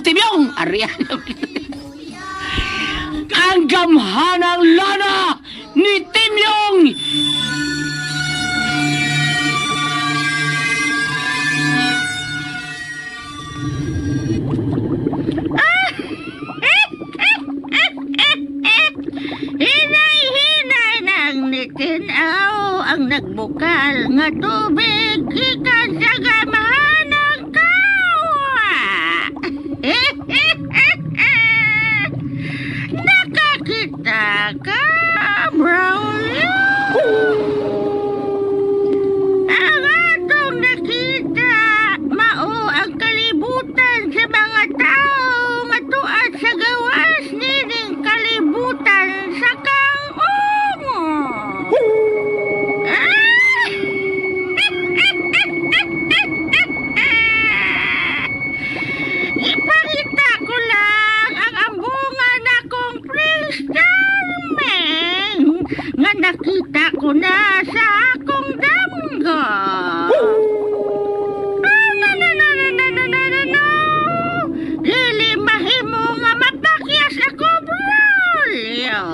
Timyong. Ariyan. Ang gamhanang lana ni Timyong. Hinay-hinay nang nitinaw ang nagbukal nga tubig gikan sa gamahanang kawa. Nakakita ka, Braulio? Ang atong nakita, mao ang kalibutan sa mga tao nga tuad sa gawas nining kalibutan sa kaong. Ipangita ko lang ang ambungan akong Prince Charming nga nakita ko na sa akong damgo. Ah, no, no, no, no, no, no, no, no, no. Dili mahimo nga mapakyas ako, Braulio.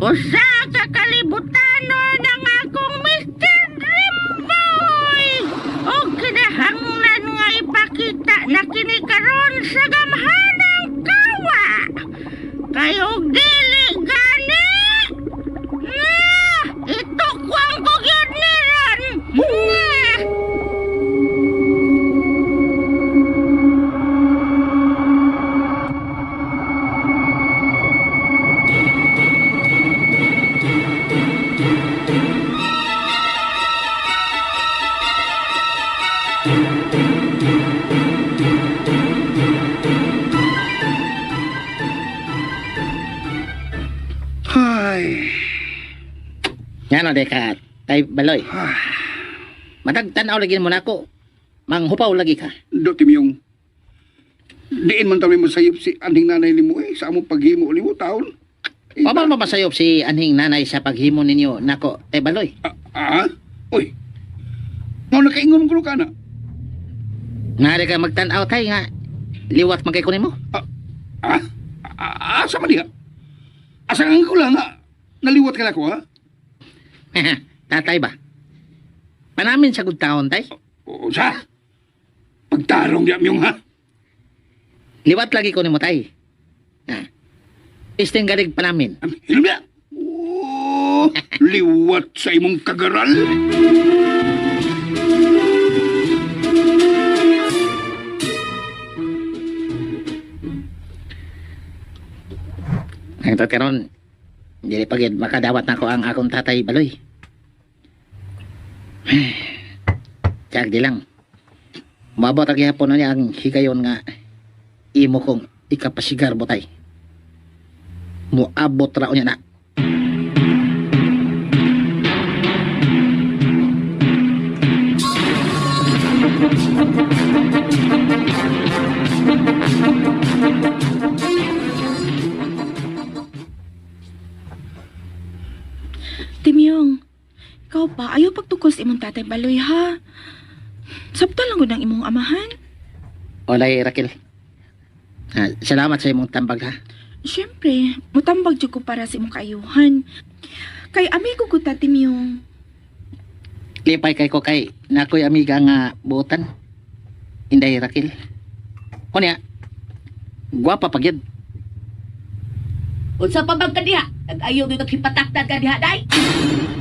Usa ka kalibutanon ang akong Mr. Dreamboy. O kinahanglan nga ipakita na kini karon sa gamhanang kawa. Kay og dili gani. Na, itukwang ko gyud ni ron. Na. Ay. Nga no, deka, tay Baloy. Matagtanaw lagi mo na ako. Manghupaw lagi ka. Do Timyong. Diin man taon mo sayop si aning nanay nimo eh sa among paghimo nimo taon. Eh, Paman mapasayop si anhing nanay sa paghimo ninyo nako, tay Baloy. Ah, ah? Uy. Mao nakaingon ko ka na. Nari ka magtanaw tay nga. Liwat man kay ko nimo. Ah? Ah, asa man diha? Asa nga ko lang ha? Naliwat ka na ko ha? Tatay ba? Panamin sa good taon tay. O sa? Pagtarong diya miyong ha? Liwat lagi ko nimo tay. Ha. Isting galig panamin. Hilom diya. Oh, liwat sa imong kagaral. Ang karon, dili pa gid makadawat nako ang akong tatay Baloy. Tiyag di lang. Maabot ang gihapon na niya ang higayon nga imo kong ikapasigar botay. Muabot ra niya na. Timyong, ikaw pa, ayaw pagtukol sa imong tatay Baloy, ha? Sabta lang gud ang imong amahan. Olay Raquel. Ah, salamat sa imong tambag ha. Siyempre, mutambag jud ko para sa imong kaayuhan. Kay amigo ko ta, Timyong. Lipay kay ko kay nakoy amiga nga buotan. Inday Raquel. Unya, gwapa pa gyud. Unsa pa bang kadiha? Nag-ayaw gyud kag hipatakdan ka diha day.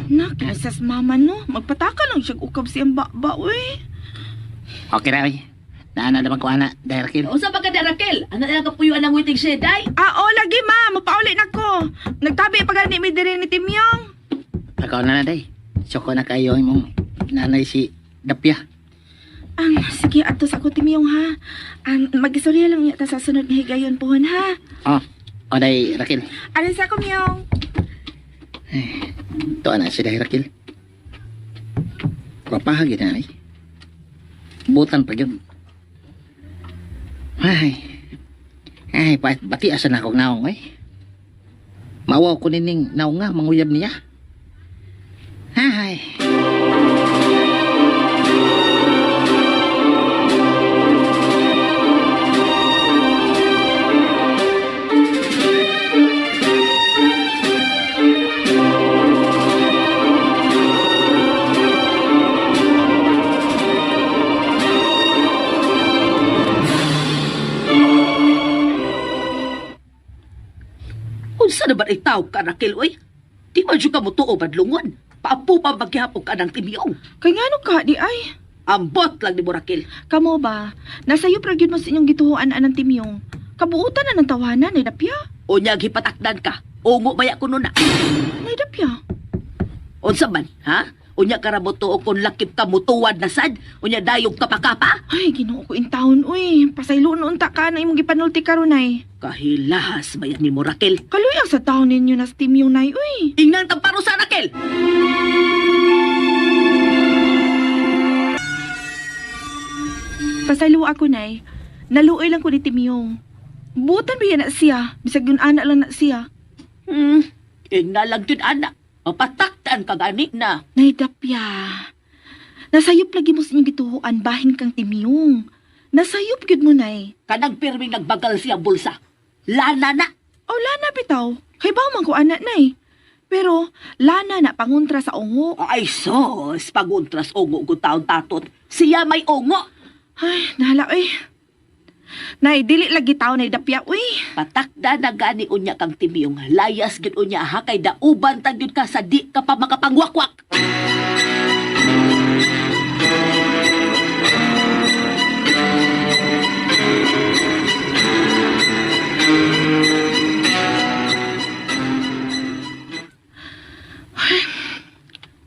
Nak, sas mama no, magpataka lang siya ukab siyang baba, uy. Okay ra oy. Naana naman ko ana, Day Raquel. Unsa pa ka diha, Raquel? Ano na lang kapuyuan ang waiting shed day? Ah, oh, lagi ma, mapauli na ko. Nagtabi pa gani mi diri ni Timyong. Pagkaon na na, Day. Soko na kayo imong nanay si Dapya. Ang sige ato sa ako Timyong ha. Ang magistorya lang niya ta sa sunod nga higayon pohon ha. Oh, o Day Raquel. Aron sa ako Miyong. Tuwa na si Day Raquel. Gwapahagi na ay. Butan pa yun. Ay. Ay, bati asa na akong naong ay. Mawaw ko nining naong nga, manguyab niya. Ay. Unsa na ba itaw ka, Raquel, oy? Di man jud ka motuo badlungon. Paapo pa maghihapon ka ng timyong. Kay ngano ka di ay? Ambot lang ni mo, Raquel. Kamo ba? Nasayop ra gyud mo sa inyong gituhoan anang timyong. Kabuutan na ng tawanan, nay dapya. Unya gipatakdan ka. Ungo baya kuno na. Nay dapya. Unsa man, ha? Unya ka ra mo tuo kung lakip ka mutuwad na sad. Unya dayog ka pa kapa. Ay, Ginoo ko in town, uy. Pasaylo noon ta ka na imong gipanulti karon nay. Kahilahas ba yan ni mo, Raquel? Kaluya sa taon ninyo na sa timyong nay, uy. Ingnang tamparo sa Raquel! Pasaylo ako, nay. Naluoy lang ko ni Timyong. Butan ba yan na siya? Bisag yun ana lang na siya. Ingna lang yun, anak. Mapataktan ka gani na. Nay, dapya. Nasayop lagi mo sa inyong gituhoan, bahin kang Timyong. Nasayop gyud mo, nay. Kanang pirming nagbagal siya bulsa. Lana na. O, lana bitaw. Kay baw man ko ana, nay. Pero, lana na pangontra sa ungo. Ay sos, paguntras ungo ko taon tatot. Siya may ungo. Ay, nahala, uy. Nay, dili lagi tao nay dapya, uy. Patakda na gani unya kang timiyong. Layas gid unya ha kay dauban tag gyud ka sa di ka pa makapangwakwak.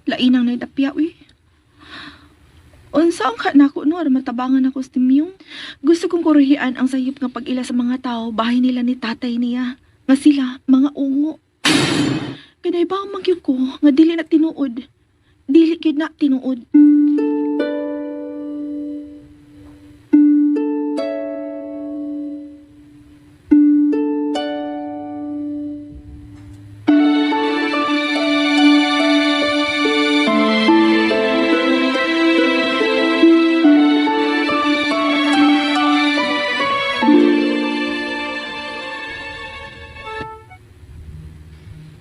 Lainang nay dapya, uy. Unsa ang ka nako no aron matabangan ako sa Timyong. Gusto kong kuruhian ang sayop nga pag-ila sa mga tao, bahay nila ni tatay niya. Nga sila, mga ungo. Kanay ba ang magyud ko nga dili na tinuod. Dili gyud na tinuod.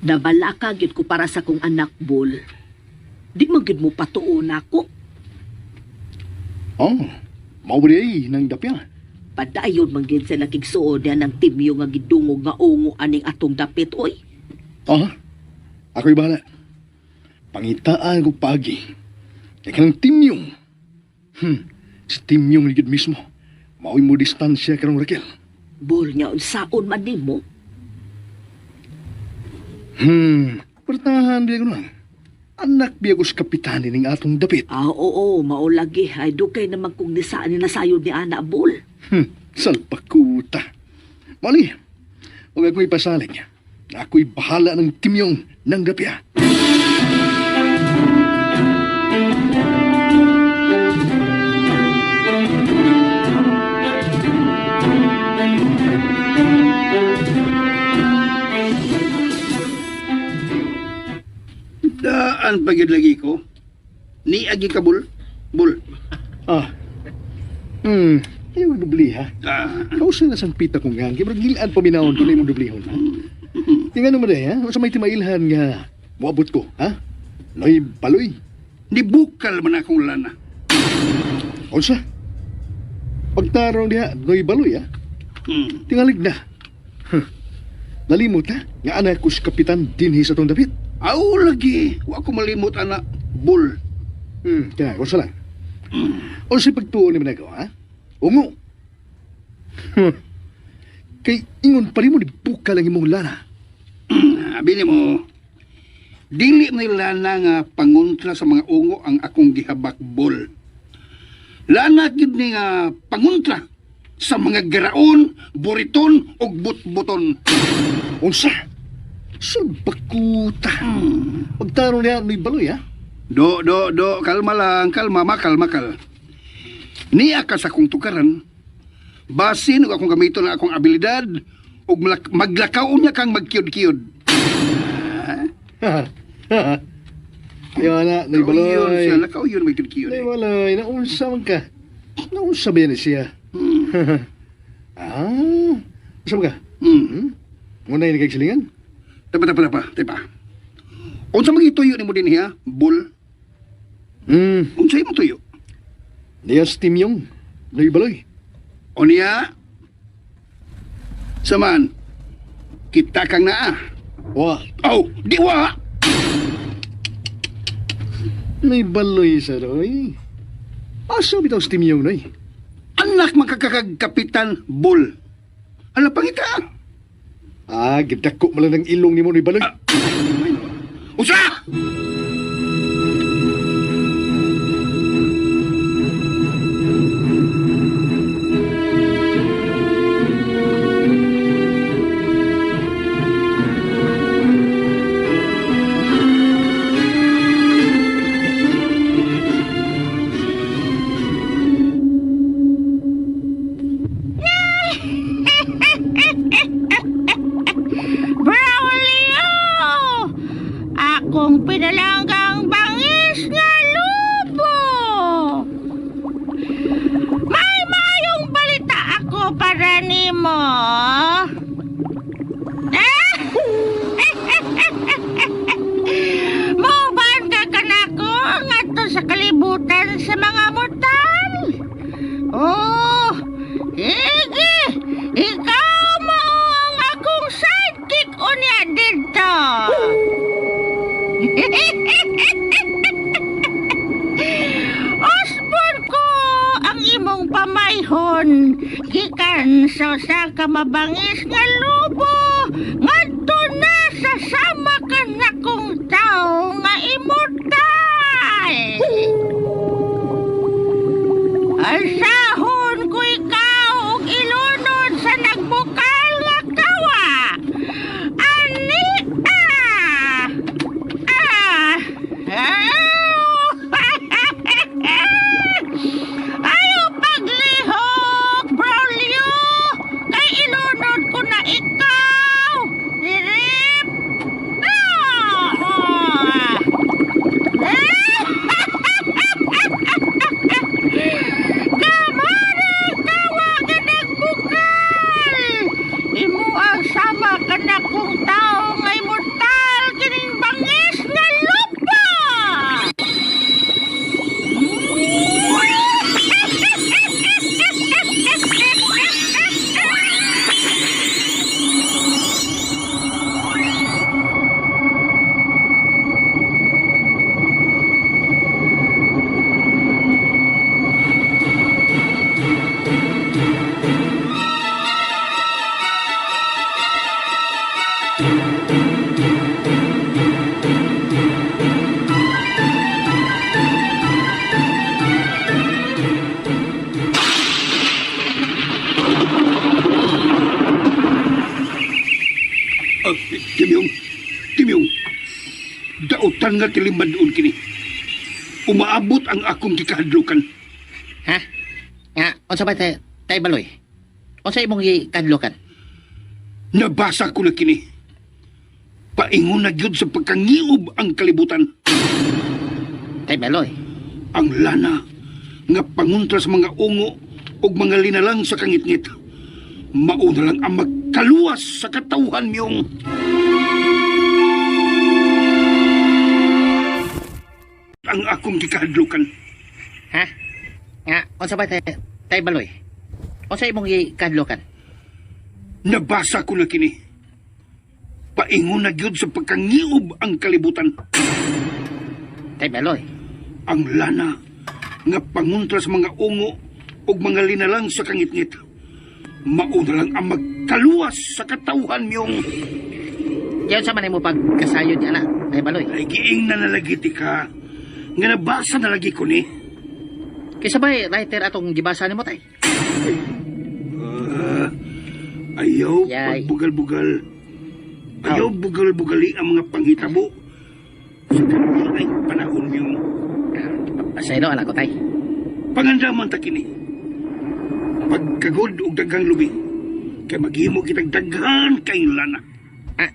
Nabalaka gyud ko para sa kong anak bol. Di man gyud mo patuo nako. Oh, mao ba di ay nang dapya? Padayon man gyud sa nakigsuod niya ng timyo nga gidungog nga ungo aning atong dapit oy. Ah, ako'y bahala. Pangitaan ko pagi. Kay kanang timyong. Si timyong ligid mismo. Mao'y mo distansya karong Raquel. Bol nga unsaon man nimo. Pertahan biya ko lang. Anak biya ko sa kapitan ning atong dapit. Ah, oo, mao lagi. Ay dukay naman kung nisaan ni nasayod ni ana bol. Salpakuta. Mali, huwag ako'y pasalig. Ako'y bahala ng timyong ng dapya. Daan pa gyud lagi ko. Ni agi ka bul. Bul. Ah. Ayaw dubli ha. Ah, Kausa na sang pita kong nga. Kaya gilaan paminahon ko na imong dublihon ha. Tingnan mo ha. Sa may timailhan nga. Muabot ko ha. Noy baloy. ni bukal man akong lana. Unsa? Pagtarong diha, noy baloy ha. Tingalig na. Huh. Nalimot ha. Nga anak ko sa kapitan dinhi sa tong dapit. Aw lagi, wa ko malimot ana bul. Kaya, unsa lang. Unsa pagtuo ni Managaw, ha? Ungo. Huh. Kay ingon pa rin mo ni bukal ang imong lana. Abi nimo. Dili man lana nga pangontra sa mga ungo ang akong gihabak bul. Lana gid ni nga pangontra sa mga garaon, buriton ug butbuton. Unsa? Salbakuta. Pagtarong niya, may baloy, ha? Do, do, do, kalma lang, kalma, makal, makal. Niya ka sa akong tukaran, basin ug akong gamiton ang akong abilidad, ug maglakaw niya kang magkiyod-kiyod. Ayaw na, may Kauyon baloy. siya, lakaw yun magkiyod-kiyod. May Eh. baloy. Naunsa man ka. Naunsa ba yan siya? Ah, unsa man ka? Ngunay na kay silingan? Tapa, tapa, tapa, tapa. Unsa magituyo nimo din hiya, bull? Unsa imong tuyo? Niya sa timyong, may baloy. O niya, saman, kita kang naa. Wa, Aw, di wa. may baloy sa roy. Asa bitaw si Timyong noy? Anak makakakag Kapitan Bull. Ala pangita. Ah, gidako man lang ng ilong nimo ni baloy. Usa! Braulio! Akong pinalanggang bangis nga lubo! May mayong balita ako para nimo. Eh? Mauban ka kanako ngadto sa kalibutan sa mga mortal. Oh, sige. Ikaw mao ang akong sidekick unya dito. Osbon ko ang imong pamayhon gikan sa usa ka mabangis nga lubo ngadto na sa sama kanakong tawo nga immortal. Asahon ko ikaw og ilunod sa nagbukal nga kawa. Ani ah! Ah! Ah! Ayaw paglihok, Braulio! Kay ilunod ko na ikaw! Irip! Ah! Gamara kawa ka nagbukal! Imo ang sama ka na kung tao nga immortal kining bangis nga lupa! Ah, Timyong, Timyong, dautan nga tilimadun kini. Umaabot ang akong gikahadlukan. Ha? Nga, unsa ba tay, tay baloy? Unsa imong gikadlukan? Nabasa ko na kini. Paingon na gyud sa pagkangiob ang kalibutan. Tay baloy. Ang lana nga panguntra sa mga ungo ug mga linalang sa kangitngit. Mauna lang ang magkaluwas sa katawhan miyong. Ang akong gikahadlukan. Ha? Nga, unsa ba tay, tay baloy? Unsa imong gikadlukan? Nabasa ko na kini. Paingon na gyud sa pagkangiob ang kalibutan. Tay baloy. Ang lana nga panguntra sa mga ungo ug mga linalang sa kangitngit. Mauna lang ang magkaluwas sa katawhan miyong. Kaya unsa man imo pagkasayod niya na, tay baloy? Ay giing na nalagiti ka. Nga nabasa na lagi ko ni. Kaysa ba writer atong gibasa nimo tay? Ah, ayaw Yay. pagbugal-bugal. Ayaw bugal-bugali ang mga panghitabo. Sa karon ay panahon miyong. Pasaylo anak ko tay. Pangandaman ta kini. Pagkagod og daghang lubi. Kay maghimo kitag daghan kay lana. Ah,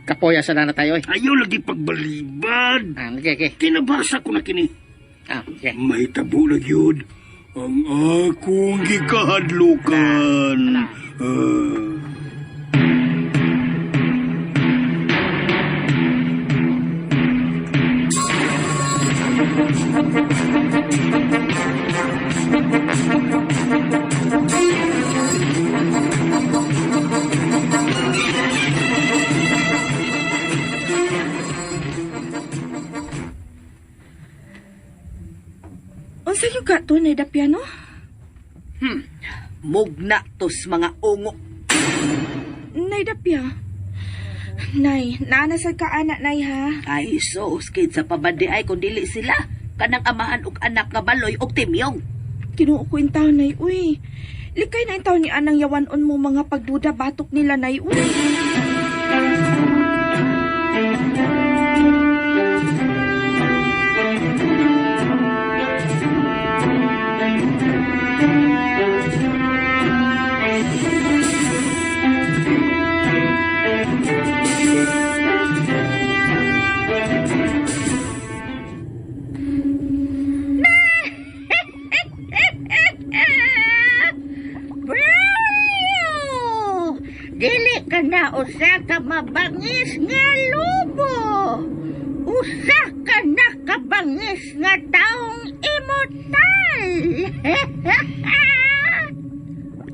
kapoya sa lana tayo eh. Ayaw lagi pagbalibad. Ah, okay, okay. Kinabasa ko na kini. Ah, okay. Mahitabo na gyud ang akong gikahadlukan. Ah. Unsa yung gato, Nay Dapya, no? Mugna tos mga ungo. Nay Dapya. Nay, naanasad ka anak, Nay, ha? Ay sus, kinsa pa ba di ay kung dili sila kanang amahan og anak nga baloy og timyong. Kinuo ko yung taon, Nay, uy. Likay na yung taon ni anang yawanon mo mga pagduda batok nila, Nay, uy. Braulio! Dili ka na usa ka mabangis nga lubo. Usa ka na kabangis nga taong immortal.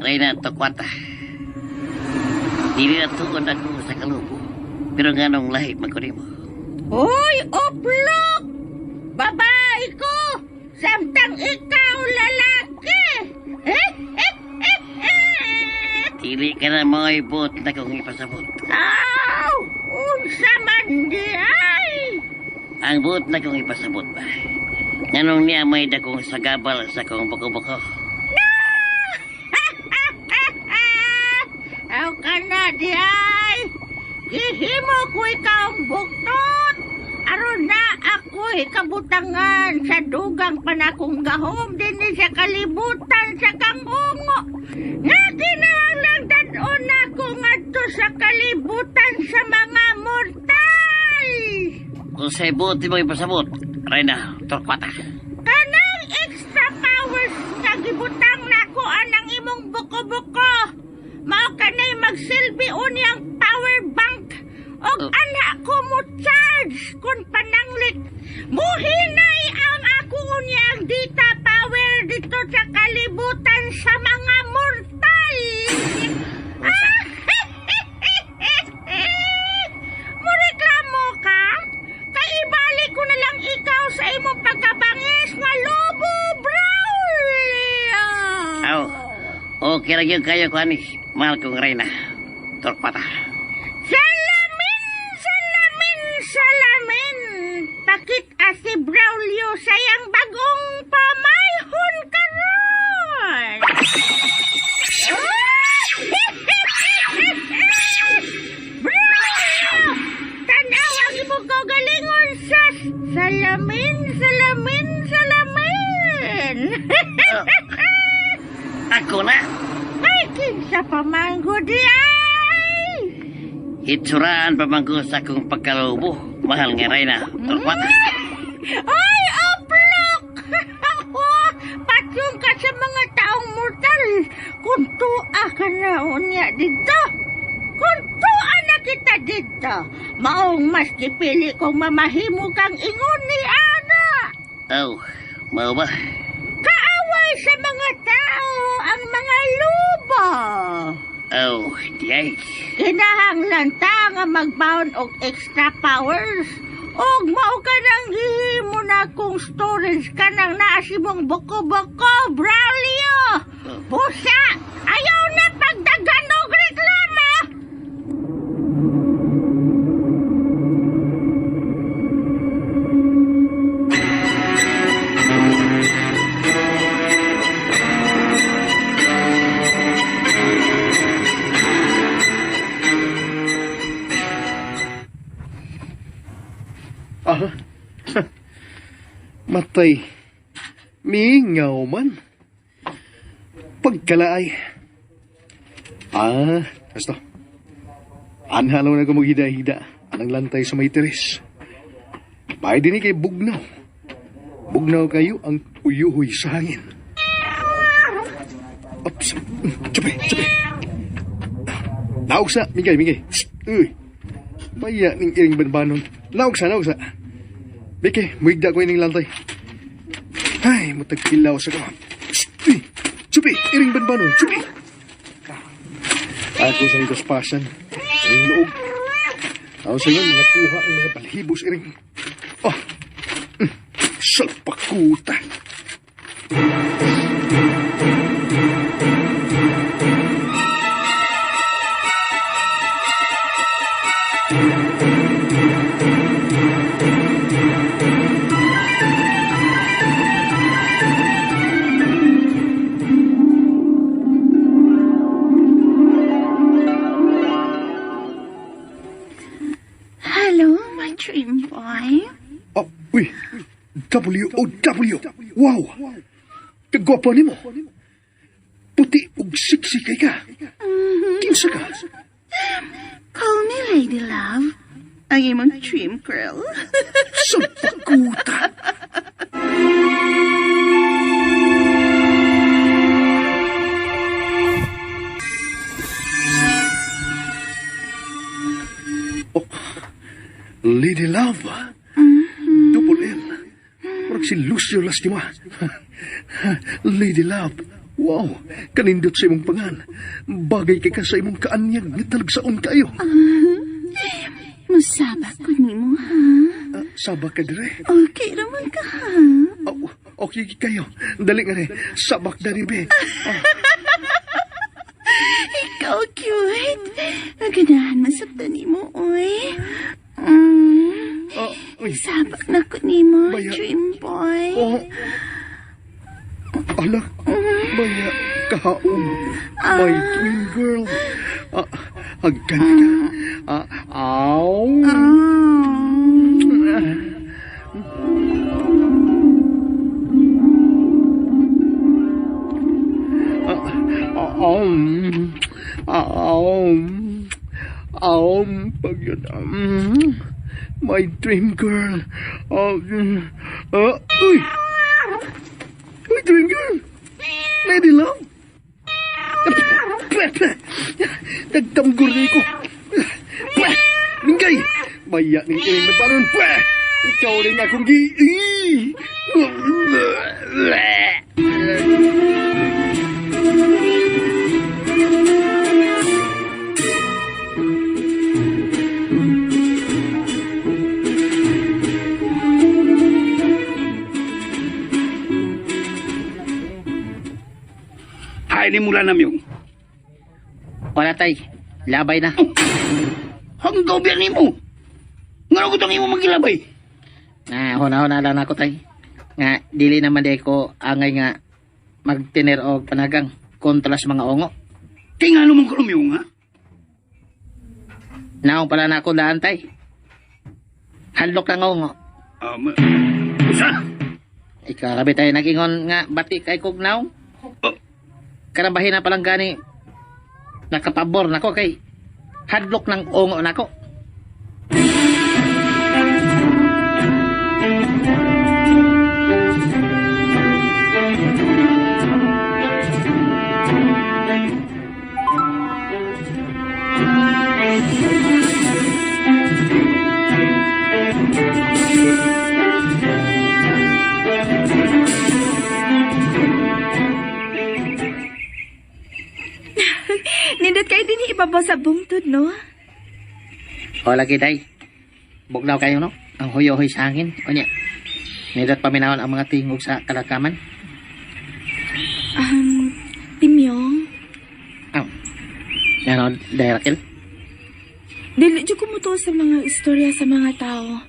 Reyna Torquata. Dili na tuon ako sa kalubo. Pero nganong lahi man ko nimo. Hoy, uplok! Babae ko! Samtang ikaw lalaki! Dili ka na mo'y buot na kong ipasabot. Aw! Unsa man di ay! Ang buot na kong ipasabot ba? Nganong niya may dakong sagabal sa kong buko-buko. Aw ka na di ay! Gihimo ko ikaw ang buktot! Aron na ako'y kabutangan sa dugang panakong gahom dinhi sa kalibutan sa kangungo. Nga kinahanglang dad-on ako ngadto sa kalibutan sa mga mortal! Kung sa'y buot mo ipasabot, Reyna Torquata. Kanang extra powers nga gibutang nako anang imong buko-buko. Mao kanay magsilbi unyang power bank og Oh. ana ko mo charge kun pananglit. Muhinay ang ako unyang data power dito sa kalibutan sa mga mortal. Mureklamo ka? Kay ibalik ko na lang ikaw sa imong pagkabangis nga lobo, Braulio! Aw, okay ra gyud kayo ko ani, mahal kong Reyna Torquata. Salamin! Salamin! Salamin! Pakita si Braulio sa iyang bagong pamayhon karon! Braulio! Tanaw ang imong kaugalingon sa salamin, salamin, salamin! Ako na! Ay, kinsa pa man gud di ay! Itsuraan pa man ko sa akong pagkalubo, mahal nga Reyna Torquata. Ay, oplok! Patsong ka sa mga taong mortal. Kung tuwa ka na unya dito. Kung tuwa na kita dito. Maong mas gipili kong mamahimo kang ingon ni Ana. Oh, mao ba? Kaaway sa mga tao ang mga lubo. Oh, di ay. Kinahanglan ta nga magbaon og extra powers. Og mao ka nang gihimo na kung storage ka nang naa sa imong buko-buko, Braulio! Busa! Ayaw na pagdagan og reklamo! Aha. Matay. Mingaw man. Pagkalaay. Ah, basta. Anhalaw na ko maghida-hida. Anang lantay sa may teres. Bay din kay bugnaw. Bugnaw kayo ang uyuhoy sa hangin. Ops. Tsupi, tsupi. Naog sa, mingay, mingay. Shh, Uy. Maya ning iring banbanon. Naog sa, naog sa. Beke, muigda ko ining lantay. Ay, mutagkilaw sa kama. Shh, Uy, tsupi, iring banbanon, tsupi. Ako sa igaspasan. Iring loog. Ako sa inyo, mga kuha ang mga balhibos iring. Oh, salpakuta. Hello, my dream boy. Oh, uy. W-O-W. Wow. Kagwapo nimo. Puti ug sexy kay ka. Kinsa ka? Call me Lady Love. Ang imong dream girl. Sa pakuta. Oh, Lady Love. Double L. Murag si Lucio Lastima. Lady Love. Wow, kanindot sa imong pangan. Bagay kay ka sa imong kaanyag nga talagsaon kayo. Musaba ko nimo, ha? Ah, saba ka dire. Okay naman ka, ha? Oh, okay kayo. Dali nga rin. Sabak dari be. Ikaw, cute. Naganahan man sa nimo, oy. Oh, uy. Sabak na ko nimo, Baya. dream boy. Oh. Ala, baya, kahaom. My twin girl. Ah, hagkan ka. Ah, aw. Ah, Aom. Aom. Aom. Pagyud. My dream girl. Oh, uy. My dream girl. Lady Love. Nagtamgur ni ko. Pweh! Minggay! Maya ning ining nagbaron. Pweh! Ikaw rin akong gi... Hay ni mula na miyong. Wala tay, labay na. Hanggaw biyan nimo. Ngano ko tong imo magilabay? Na huna-huna lang ako tay. Nga dili naman di ko angay nga magtiner og panagang kontra sa mga ungo. Kay ngano man ko miyong ha? Naong pala na ako daan tay. Hadlok lang ungo. Usa? Ikaw rabi tayo nagingon nga bati kay kog naong. Oh. Karang bahina palang gani nakapabor nako kay hadlok ng ungo nako. Nindot kayo din ibabaw sa bungtod, no? O lagi tay. Bugnaw kayo no. Ang huyohoy sa hangin. O niya. Nindot paminahon ang mga tingog sa kalakaman. Timyong, Aw. Ano, Darakil? dili jud ko mutuo sa mga istorya sa mga tao.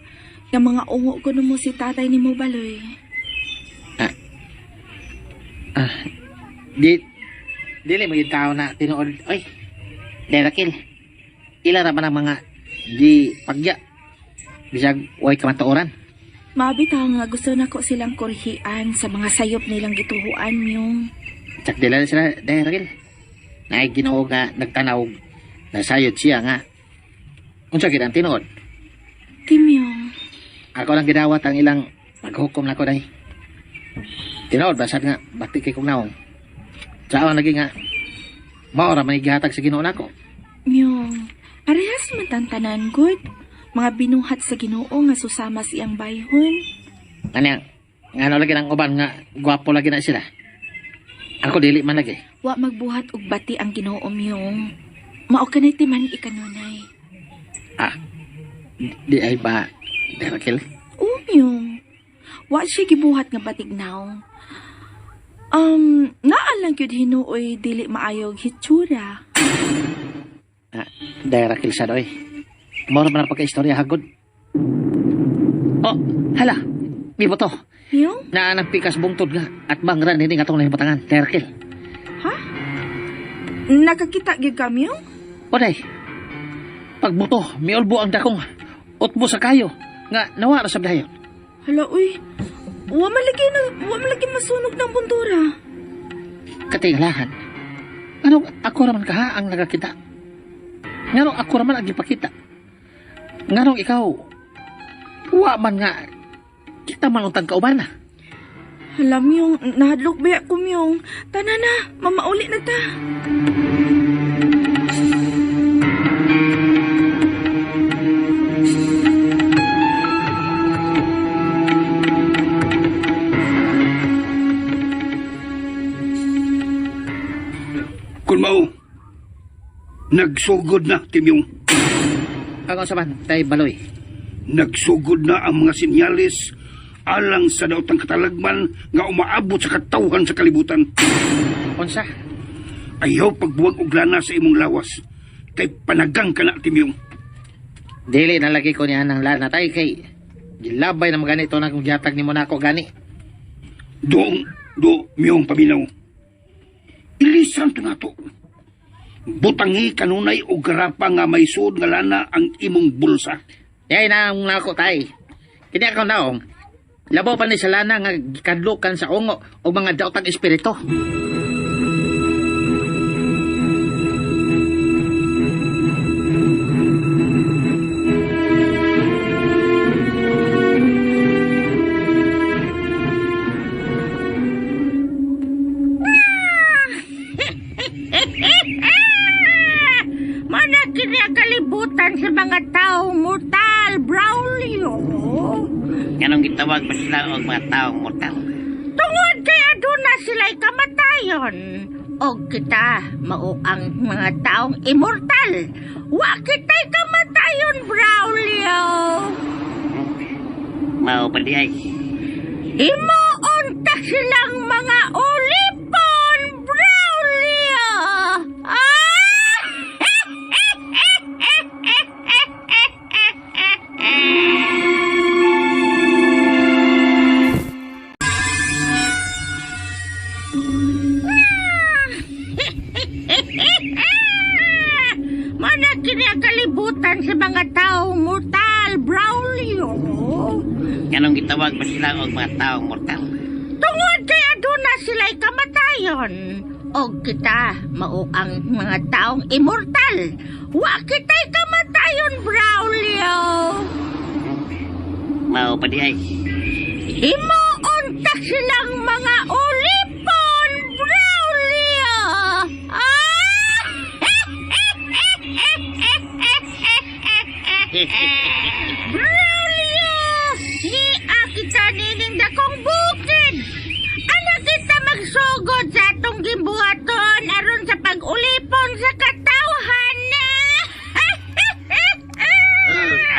Nga mga ungo ko mo si tatay ni mo baloy. Di, dili mo yung tao na tinuod. Oy, Darakil. Ila ra man ang mga di pagya. Bisag way kamatuoran. Mabitaw nga gusto nako silang kurhian sa mga sayop nilang gituhuan yung. Tsak dila na sila, Darakil. Naay Ginoo nga nagtanaw nasayod siya nga. Unsa gid ang tinuod? Timyong, Ako lang gidawat ang ilang paghukom nako dai. Tinuod basad nga bati kay kong naong. Saan lagi nga mao ra man gihatag sa Ginoo nako. Myong, parehas man tantanan good. Mga binuhat sa Ginoo nga susama siyang bayhon. Ano ngano lagi ang uban nga gwapo lagi na sila. Ako dili man lagi. Wa magbuhat og bati ang Ginoo Myong. Mao kanay timan ikanunay. Ah. Di ay ba Darakil? O Myong, wa siya gibuhat nga batig naong. Naa lang gyud hinuoy dili maayog hitsura. Dahil Raquel sad oy. Moro man ang pagka-istorya hagod. Oh, hala. May boto. Miyong? Naa ng pikas bungtod nga at bangran ini nga atong nahimutangan. Dahil Raquel. Nakakita gyud ka, Miyong? Oday. Pagbuto, miulbo ang dakong utbo sa kayo nga nawara sa dayon. Hala, uy. Wa man lagi na, wa man lagi masunog ng bundura. Katingalahan. Anong ako raman kaha ang nagakita? Nganong ako raman ang gipakita? Nganong ikaw wa man nga kita man untang kauban na. Hala, Miyong, nahadlok ba ko, Miyong? Tana na, mamauli na ta. Kung mao, nagsugod na, Timyong. Ang unsa man tay baloy. Nagsugod na ang mga sinyalis alang sa daotang katalagman nga umaabot sa katawhan sa kalibutan. Unsa? Ayaw pagbuwag og lana sa imong lawas kay panagang ka na, Timyong. Dili na lagi ko niya ng lana tay kay gilabay na maganito na kung gihatag nimo nako gani. Doong, do, miyong paminaw. Ilisan to nato. Butangi kanunay og garapa nga may suod nga lana ang imong bulsa. Yay na ang nako tay. Kini ako naong labaw pa ni sa lana nga gikadlukan sa ungo o mga daotang espiritu. Mana kini ang kalibutan sa mga taong mortal, Braulio. Nganong gitawag pa sila og mga taong mortal? Tungod kay aduna sila'y kamatayon. Og kita mao ang mga taong immortal. Wa kita'y kamatayon, Braulio. Mao pa di ay. Himuon ta silang mga ulipon, Braulio. Ah! Mana kini ang kalibutan sa mga taong mortal, Braulio. Nganong gitawag pa sila og mga taong mortal? Tungod kay aduna sila'y kamatayon. Og kita mao ang mga taong immortal. Wa kita'y kamatayon, Braulio. Mao pa di ay. Himuon ta silang mga ulipon, Braulio. Ah! Braulio! Niya kita nining dakong bukid. Ano kita magsugod sa atong gimbuhaton aron sa pag-ulipon sa katawhan na?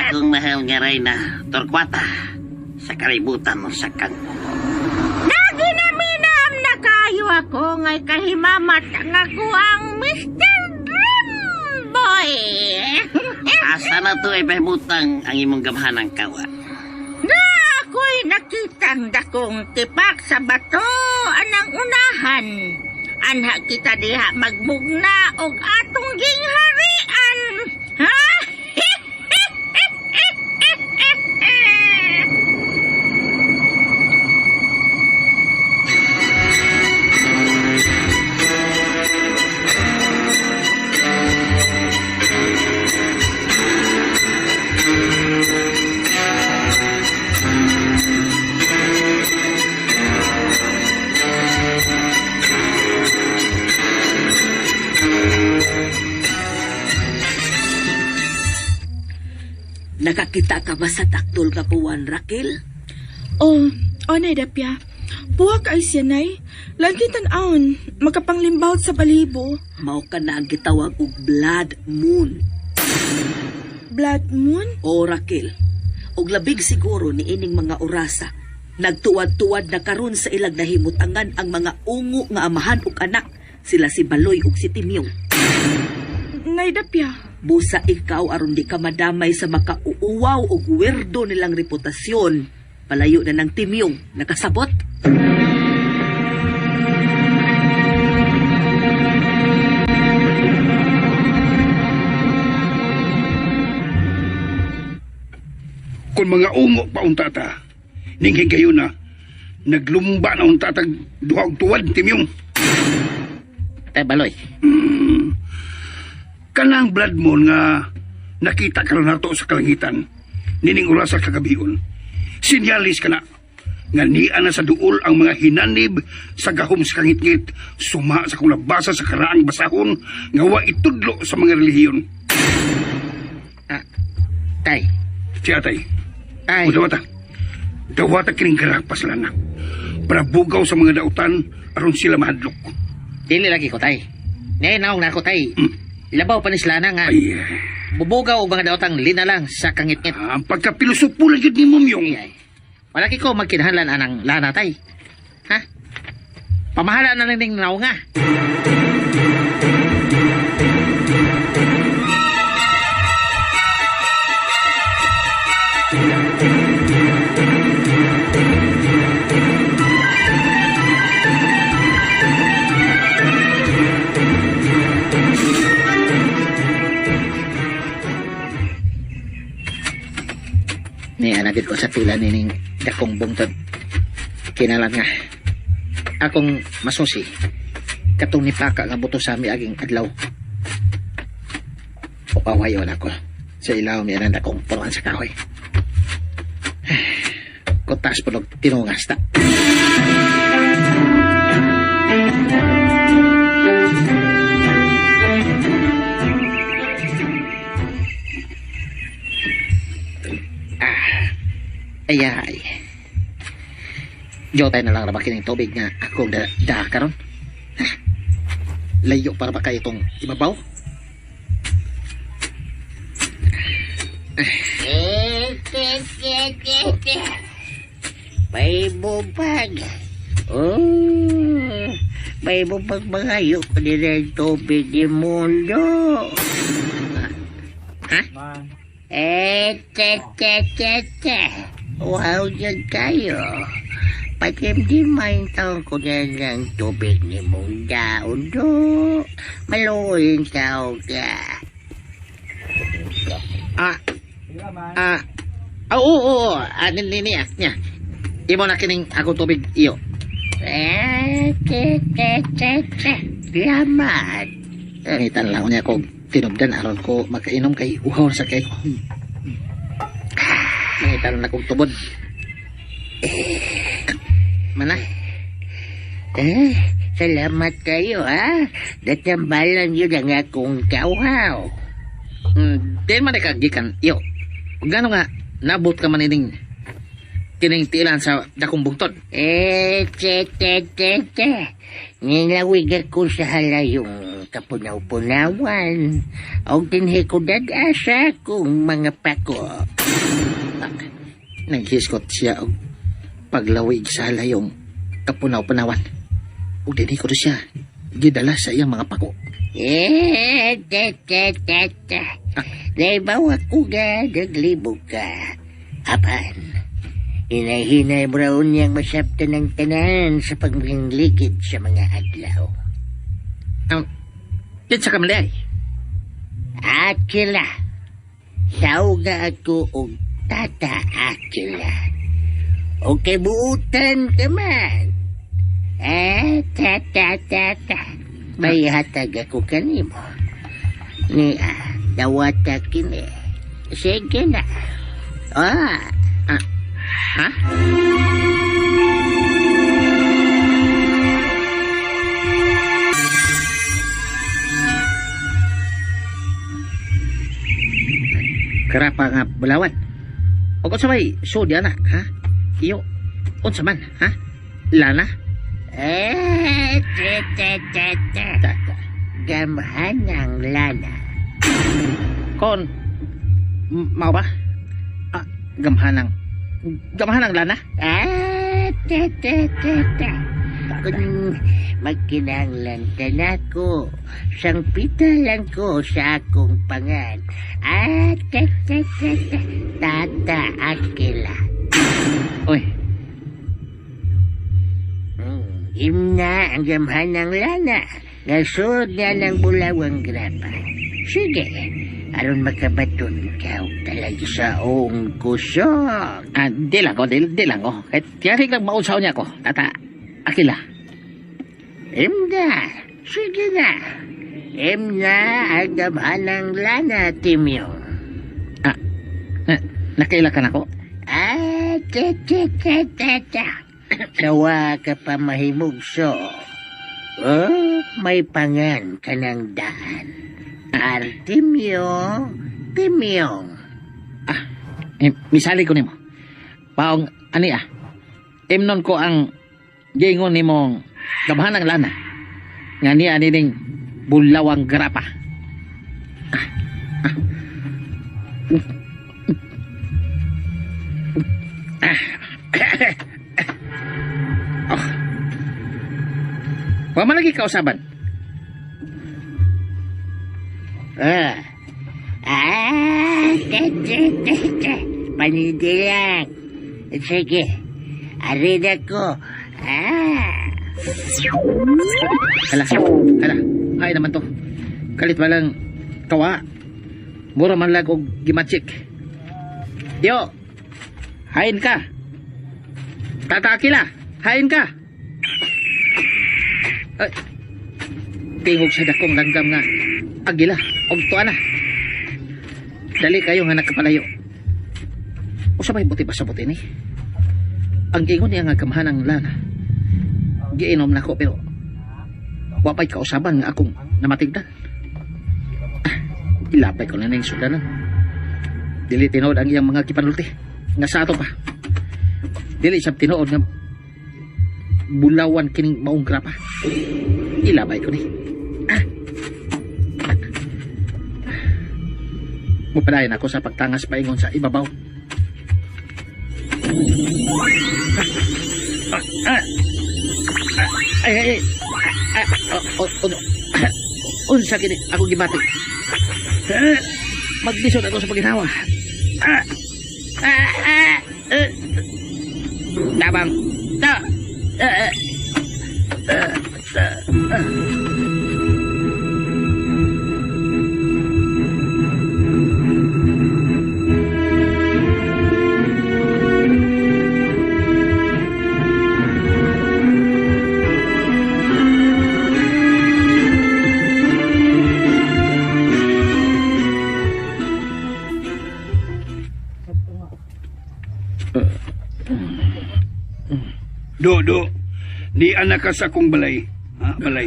Akong mahal nga reyna, Torquata, sa kalibutan sa kang. Naginaminam na kayo ako ngay kahimamat ang ako ang Mr. Dream Boy. Asa na to ay pahimutang ang imong gamhanang kawa. Na ako'y nakitang dakong tipak sa bato anang unahan. Anha kita diha magmugna og atong gingharian. Ha? Nakakita ka ba sa taktol nga buwan, Raquel? Oh, oh, Nay Dapya. Puha ka ay siya, Nay. Lagi tan-awon, makapanglimbawot sa balibo. Mao ka na ang gitawag og blood moon. Blood moon? O Raquel, og labig siguro ni ining mga orasa. Nagtuwad-tuwad na karon sa ilang nahimutangan ang mga ungo nga amahan ug anak, sila si Baloy ug si Timyong. Naidapya. Busa ikaw aron di ka madamay sa makauuwaw og werdo nilang reputasyon. Palayo na ng Timyong, nakasabot. Kung mga ungo pa unta ta, ninghin kayo na, naglumba na unta tag duha og tuwad, Timyong. Tay Baloy. Kanang blood moon nga nakita karon nato sa kalangitan, nining orasa kagabion. Sinyalis kana nga niya na sa duol ang mga hinanib sa gahom sa kangitngit, suma sa kung nabasa sa karaang basahon nga wa itudlo sa mga relihiyon. Tay. Siya tay, Tay. o dawata. Dawata kining garapas lana. Para bugaw sa mga dautan aron sila mahadlok. Dili lagi ko tay. Ngayon naong na ako tay. Labaw pa ni sila na nga. Ay, Bubugaw og mga daotang linalang sa kangitngit. ang pagkapilosopo lang yun ni Mumyong. Ay, Wala ko magkinahanglan anang lana tay. Ha? Pamahala na lang ning naong nga. Ni anagid ko sa pila nining dakong bungtod. Kinalan nga. Akong masusi. Katong nipaka nga buto sa miaging adlaw. Upawayon ako. Sa ilaw mi anang dakong punuan sa kahoy. Kutas punog tinungas ta. Ay ay. Jotay na lang ra ba kining tubig nga akong da, da karon? Ha? Layo para ba kayo itong ibabaw? May bubag. Oh, may bubag mga ko nila yung tubig ni mundo. Ha? Eh, te, te, te, te. Wow, yun kayo. Patimdi taon ko na ng tubig ni Munda. Undo, maluoyin tao ka. Ah, ah, ah, oo, oo, oo. Ah, ni, ni, niya, niya. Imo na kining akong tubig iyo. Eh, te, te, te, te. Salamat. Pangitan lang niya kog tinubdan aron ko makainom kay uhaw sa kay ko. Pangitan na kog tubod. Mana? Eh, salamat kayo ha. Natambalan yun ang akong kauhaw. Di man ka gikan iyo. Gano nga nabot ka man ining kining tiilan sa dakong bungtod. Eh, te, te, te, te. Nilawig ako sa halayong kapunaw-punawan. O dinhi ko dad-asa kong mga pako. Naghiskot siya og paglawig sa halayong kapunaw-punawan. Ug dinhi ko siya gidala sa iyang mga pako. Eh, te, te, te, te. Naibaw ako ga, naglibog ka. Apan, hinay-hinay brown niyang masapta ng tanan sa pagmingligid sa mga adlaw. Kinsa ka man diay? Akila, tawga ako og tata Akila. O kay buutan ka man. Eh, tata, tata. May hatag ako kanimo. Ni, ah, dawata kini. Sige na. Ah, Ha? Karapa nga bulawan. O kung sabay, so di ana, ha? Iyo, unsa man, ha? Lana? eh, te, te, te, te. Ta, ta. Gamhanang lana. Kon, mao ba? Ah, gamhanang. Gamhanang lana? Ah, ta ta ta ta. Kung magkinahanglan ka nako, sangpita lang ko sa akong pangan. Ah, ta ta ta ta. Tata Akila. Oy, Imna ang gamhan ng lana. Nasud na ng bulawang grapa. Sige, aron makabaton ka og talagsaong kusog. ah, di lang ko, di lang ko. Kahit tiyari lang maunsaw niya ko. Tata, Akila. Imna, sige na. Imna ang gamhan ng lana, Timyong. Ah, na, nakaila ka na ko? Ah, te te te te te. Sawa ka pa mahimugso. Oh, may pangan ka ng daan. Artemio, Timyong. Eh, misali ko nimo. Paong, ani ah. Imnon ko ang gingon nimong gamhan ng lana. Nga niya nining bulawang grapa. Ah, ah. Ah. Oh. Wa man lagi kausaban. Ah. Ah, te te te te. Panidilang. Sige, arin ako. Ah. Hala, hala. Ay naman to. Kalit ba lang kawa. Mura man lang og gimatsik. Yo. Hain ka. Tata Akila, hain ka. Ay. Tingog sa dakong langgam nga agila og tuwa na. Dali kayo nga nakapalayo. Usa may buti ba sa buti ni? Ang ingon niya nga gamhan ang lana. Giinom nako pero wapay kausaban nga akong namatigdan. Ah, ilapay ko na na yung sudanan. Dili tinuod ang iyang mga kipanulti. Nga sa ato pa. Dili sab tinuod nga bulawan kining maong grapa. Ilabay ko ni. Ah. Mupadayon ako sa pagtangas paingon sa ibabaw. Ah, ah, ah, ay, ay, ay. Ah, oh, oh, oh, unsa kini ako gibati. Ah, maglisod ako sa paginawa. Ah, ah, ah, eh. Tabang. Ta. Ah, ah. Ah, ah, ah. Do, do. Ni anak ka sa akong balay. Ha, balay.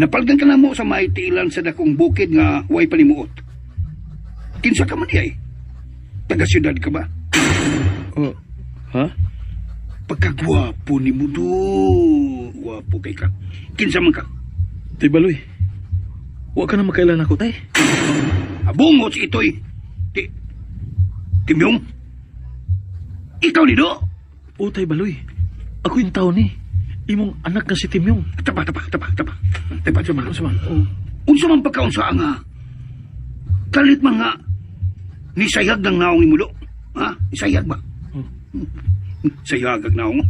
Napalgan ka na mo sa maitilan sa dakong bukid nga way panimuot. Kinsa ka man di ay? Taga siyudad ka ba? Oh, ha? Pagkagwapo ni mo do. Gwapo kay ka. Kinsa man ka? Tay Baloy, wa ka na makailan ako, tay. Abungot si itoy. Ti... Timyong? Ikaw ni do? O, Tay Baloy, ako yung tao ni. Imong anak na si Timyong. Tapa, tapa, tapa, tapa. Tapa, tapa. Unsa man? Oh, Unsa man pagkaunsa nga? Kalit man nga. Nisayag ng naong ni mo do. Ha? Nisayag ba? Oh. Sayag ang naong.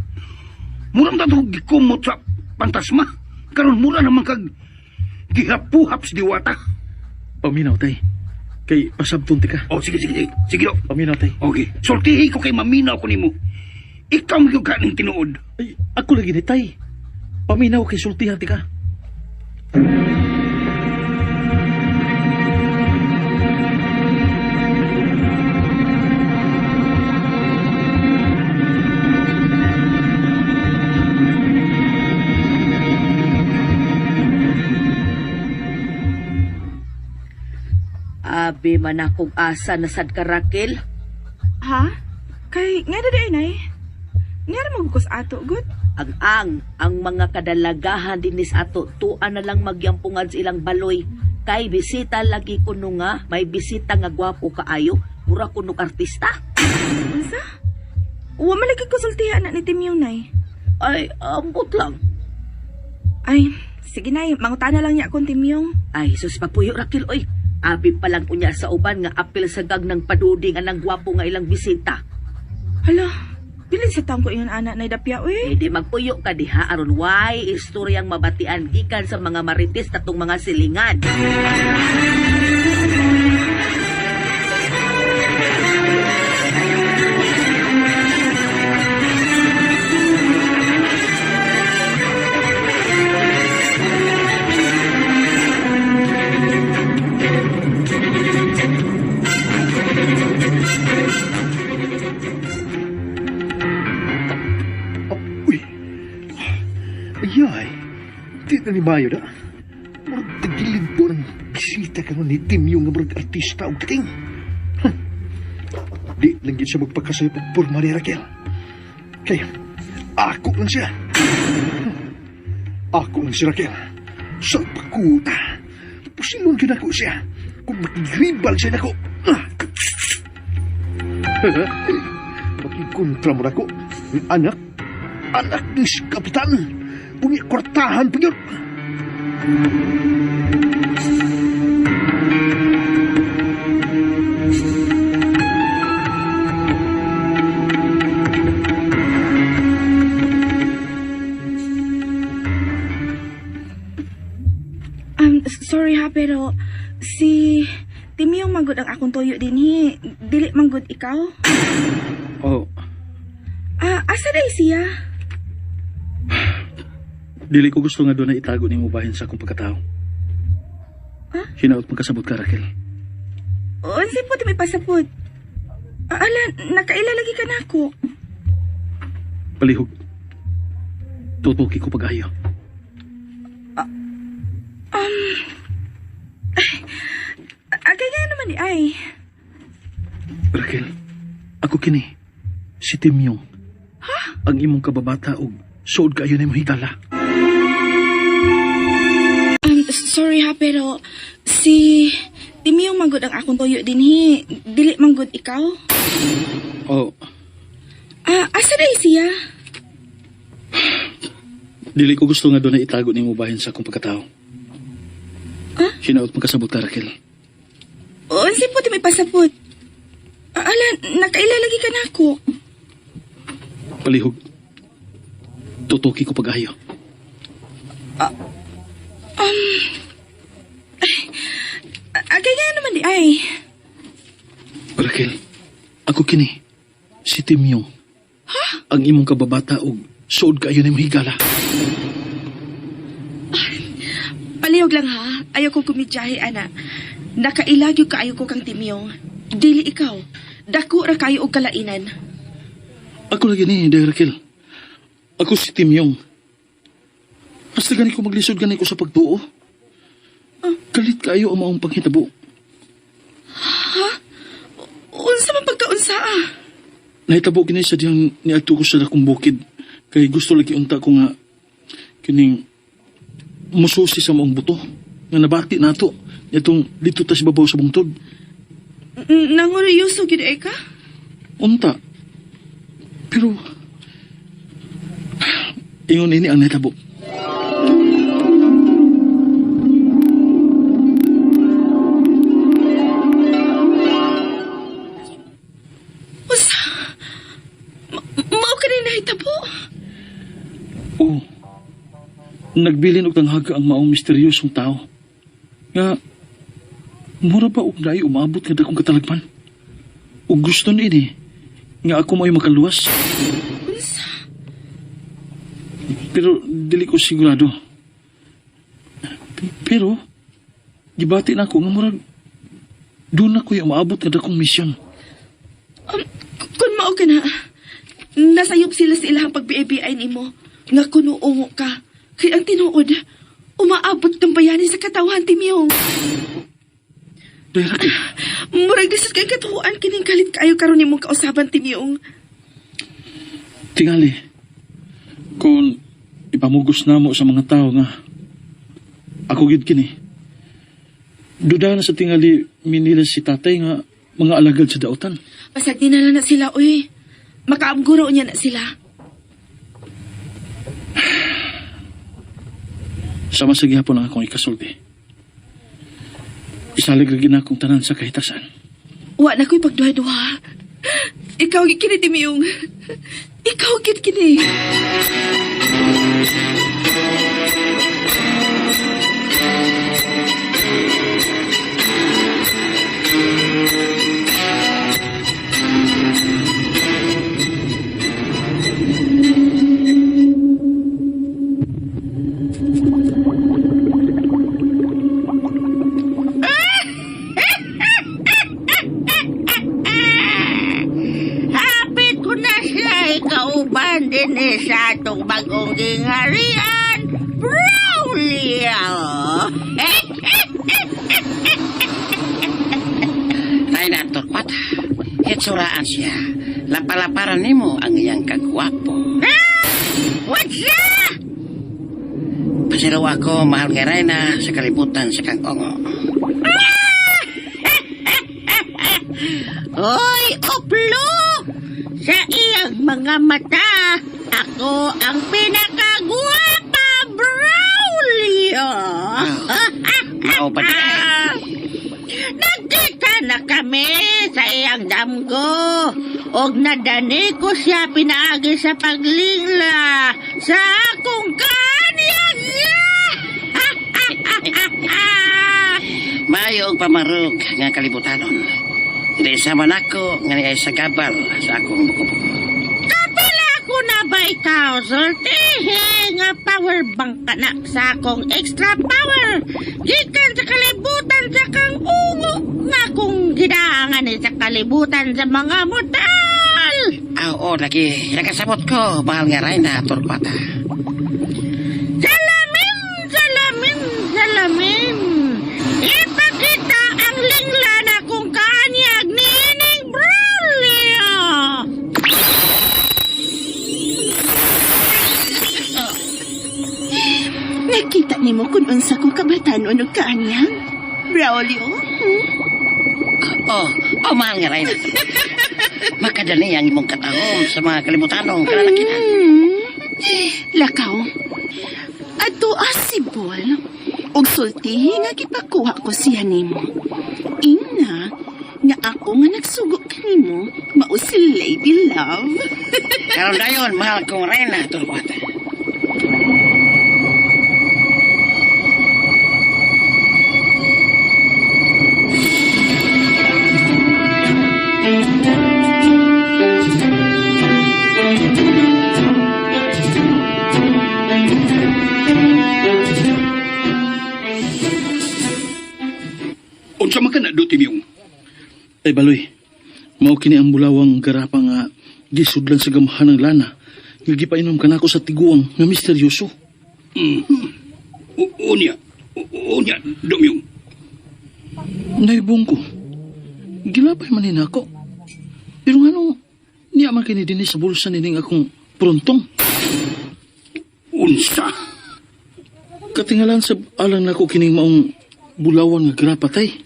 Murang tatong gikumot sa pantasma. Karon mura naman kag gihapuhap sa diwata. Paminaw, tay. Kay pasabton ti ka. Oh, sige, sige, sige. Sige do. Paminaw, tay. Okay. Sultihi ko kay maminaw ko nimo. Ikaw magyud ka ning tinuod. Ay, ako lagi ni tay. Paminaw kay sultihan ti ka. Abi man akong asa na sad ka Raquel. Ha? Kay, nga na day, nay. Nga ra magukos ato, good. Ang mga kadalagahan dinis ato tuan na lang magyampungan sa ilang baloy. Kay bisita lagi kuno nga, may bisita nga gwapo kaayo, mura kuno artista. Unsa? Wa man lagi konsultihan na ni Timyong, Nay. Ay, ambot lang. Ay, sige, Nay. Mangutana lang niya akong Timyong. Ay, sus papuyo Raquel oy. Abi pa lang unya sa uban nga apil sa gag ng paduding anang gwapo nga ilang bisita. Hala, dili sa taong ko ingon ana, Nay Dapya, uy. Eh di magpuyo ka diha aron way istoryang mabatian gikan sa mga marites tatong mga silingan. Uy. Ayay. Di na ni Mayo na. Murag tagilid po ng bisita ka ni Tim yung nga murag artista og dating. Huh. Di lang gid siya magpakasayop og porma ni Raquel. Kaya, ako lang siya. Huh. Ako lang si Raquel. Sa pagkuta. Pusilon yun ako siya. Kung makigribal siya nako. Ah. Makikontra mo nako. Anak anak ni si Kapitan. Punya kwartahan pa yun. Sorry ha, pero si Timyong manggod ang akong tuyo dinhi. Dili manggod ikaw. Oh, Ah, asa day siya? dili ko gusto nga doon na itago nimo bahin sa akong pagkatao. Ha? Hinaot magkasabot ka, Raquel. Unsay po ti may pasapod? Ah, ala, nakaila lagi ka nako. Palihog. Tutuki ko pag-ayo. Agay nga naman ni ay. Raquel, ako kini, si Timyong. Ha? Ang imong kababata og suod kayo na imong higala. Sorry ha, pero si Timyong manggod ang akong tuyo dinhi. Dili manggod ikaw. Oh, Ah, asa day siya? dili ko gusto nga doon na itago nimo bahin sa akong pagkatao. Ha? Hinaot magkasabot ka, Raquel. Unsay po ti may pasapod? Ah, ala, nakaila lagi ka nako. Palihog. Tutuki ko pag-ayo. Agay nga naman di ay. Raquel, ako kini, si Timyong. Ha? Ang imong kababata og suod kayo na imong higala. Palihog lang ha. Ayaw kong kumidyahe, ana. Nakailagyo kaayo ko kang Timyong. Dili ikaw. Dako ra kayo og kalainan. Ako lagi ni, Day Raquel. Ako si Timyong. Basta gani ko maglisod gani ko sa pagtuo. Kalit kayo ang maong panghitabo. Unsa man pagkaunsa ah? Nahitabo kini sa diyang niadto ko sa dakong bukid. Kay gusto lagi unta ko nga kining mususi sa maong buto nga nabati nato itong dito ta sa babaw sa bungtod. Nanguryoso gid ay ka? Unta. Pero ingon ini ang nahitabo. Unsa? Mao ka rin nahitabo? Oo. Nagbilin og tanghaga ang maong misteryosong tao. Nga, mura ba og naay umabot nga dakong katalagman? Og gusto niini, nga ako mao'y makaluwas. Unsa? Pero dili ko sigurado. Pero, gibati na ako nga murag, doon na ko'y umaabot nga dakong misyon. Kung mao ka na, nasayop sila sa ilahang pag-BIBI nimo nga kuno ungo ka. Kay ang tinuod, umaabot kang bayani sa katawhan, Timyong. Dahil Raquel, Murag lisod kay katuan kining kalit kaayo karon nimong kausaban, Timyong. tingali, kung ipamugos na mo sa mga tao nga, ako gid kini. Duda na sa tingali minila si tatay nga mga alagad sa daotan. Basag di na lang na sila, uy. Makaamguro niya na sila. Sama sa gihapon ang akong ikasulti. Isalig ra na akong tanan sa kahitasan. Wa na ko'y pagduha-duha. Ikaw gid kini, Timyong. Ikaw gid kini. Hapit ko na siya ikauban din eh sa atong bagong gingharian, Braulio! Reyna Torquata, hitsuraan siya. Lapalaparan nimo ang iyang kagwapo. What's that? Pasilaw ako, mahal nga Reyna, sa kalibutan sa kang-ongo. Hoy, oplo! Sa iyang mga mata, ako ang pinakagwapa, Braulio! Mao pa di ay. Nagkita na kami sa iyang damgo. Og nadani ko siya pinaagi sa paglingla sa akong kanyag. Mayo og pamarog nga kalibutanon. Dili sama nako nga niay sa gabal sa akong buko-buko. Kapila ko na ba ikaw, sultihi nga power bank ka na sa akong extra power. Gikan sa kalibutan sa kang ungo nga kung gidaangan ni sa kalibutan sa mga mortal. Aw, oo, lagi. Nakasabot ko, mahal nga Reyna Torquata. Salamin, salamin, salamin. Ipakita ang lingla na kung kaanyag ni Ining Braulio. Nakita nimo kung unsa ko kabatanon og kaanyang? Braulio? Hmm? Oh, oh, mahal nga Reyna. Makadali ang imong katahom sa mga kalibutanong kalalakihan. Lakaw. Adto asibol. Og sultihi nga gipakuha ko siya nimo. Ingna nga ako nga nagsugo kanimo mao si Lady Love. Karon dayon, mahal kong Reyna Torquata. Unsa man ka na do, Timyong? Ay baloy, mao kini ang bulawang garapa nga gisudlan sa gamhan ng lana. Nga gipainom kanako sa tiguang nga misteryoso. Unya, unya, Domyong. Naibong ko. Gilapay man ni nako. Pero ngano, niya man kini dinhi sa bulsa nining akong prontong. Unsa? Katingalan sa alang nako kining maong bulawan nga grapa tay.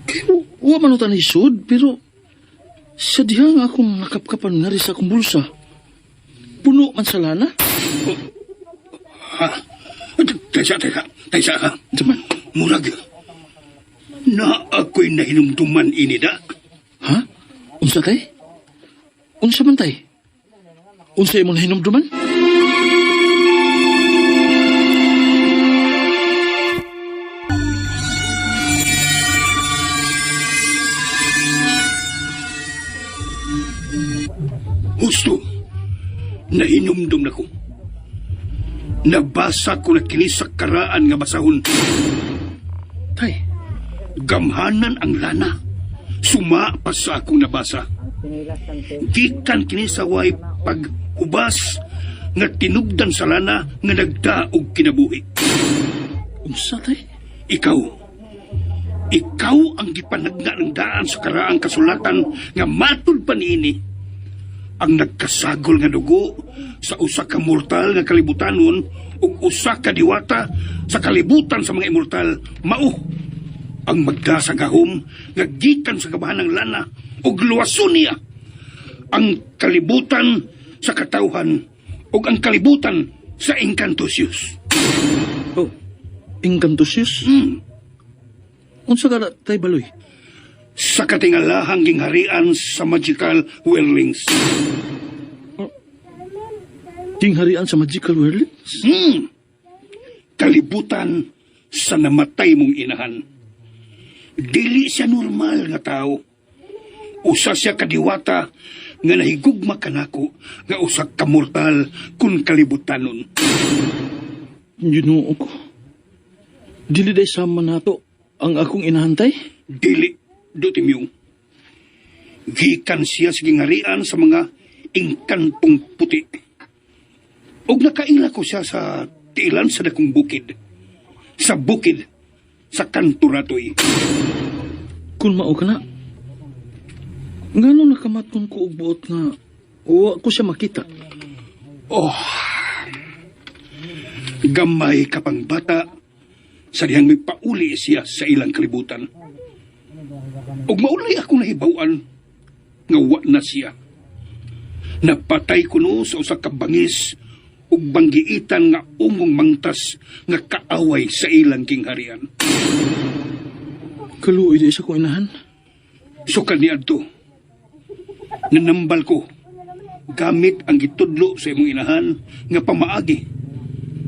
Kay wa man utan isod pero sa diha nga akong nakapkapan nga rin sa akong bulsa. Puno man sa lana. Ha? Taysa, taysa, taysa ha. Diba? Murag. Na ako'y nahinumduman ini da. Ha? Unsa tay? Unsa man tay? Unsa imong nahinumduman? Husto. Nahinumdum na ko. Nabasa ko na kini sa karaan nga basahon. Tay, Gamhanan ang lana. Suma pa sa akong nabasa. Gikan kini sa way paghubas nga tinubdan sa lana nga nagdaog kinabuhi. unsa tay? Ikaw, ikaw ang gipanagna ng daan sa karaang kasulatan nga matud pa niini. Ang nagkasagol nga dugo sa usa ka mortal nga kalibutanon ug usa ka diwata sa kalibutan sa mga immortal mao ang magda sa gahom nga gikan sa kabahan ng lana ug luwason niya Ang kalibutan sa katawhan ug ang kalibutan sa Incantosius. Oh, Incantosius? Unsa ka na, Tay Baloy? Sa katingalahang gingharian sa magical whirlings. Tingharian sa magical whirlings? Kalibutan sa namatay mong inahan. Dili siya normal nga tao. Usa siya kadiwata nga nahigugma kanako nga usa ka mortal kun kalibutanon. Ginoo ko. Dili day sama nato ang akong inahantay? Dili, Dutimyong. Gikan siya sa gingarian sa mga engkantong puti. Og nakaila ko siya sa tiilan sa dakong bukid. Sa bukid, sa kanturatoy. Kung mao ka na. Ngano nakamatkon ko og buot nga wa ko siya makita. Oh, gamay ka pang bata, sa dihang may pauli siya sa ilang kalibutan. Ug mauli ako nahibaw-an nga wa na siya. Napatay kuno sa usa ka bangis ug banggiitan nga ungong mangtas nga kaaway sa ilang kingharian. Kaluoy di sa akong inahan. Sukad niadto, nanambal ko gamit ang gitudlo sa imong inahan nga pamaagi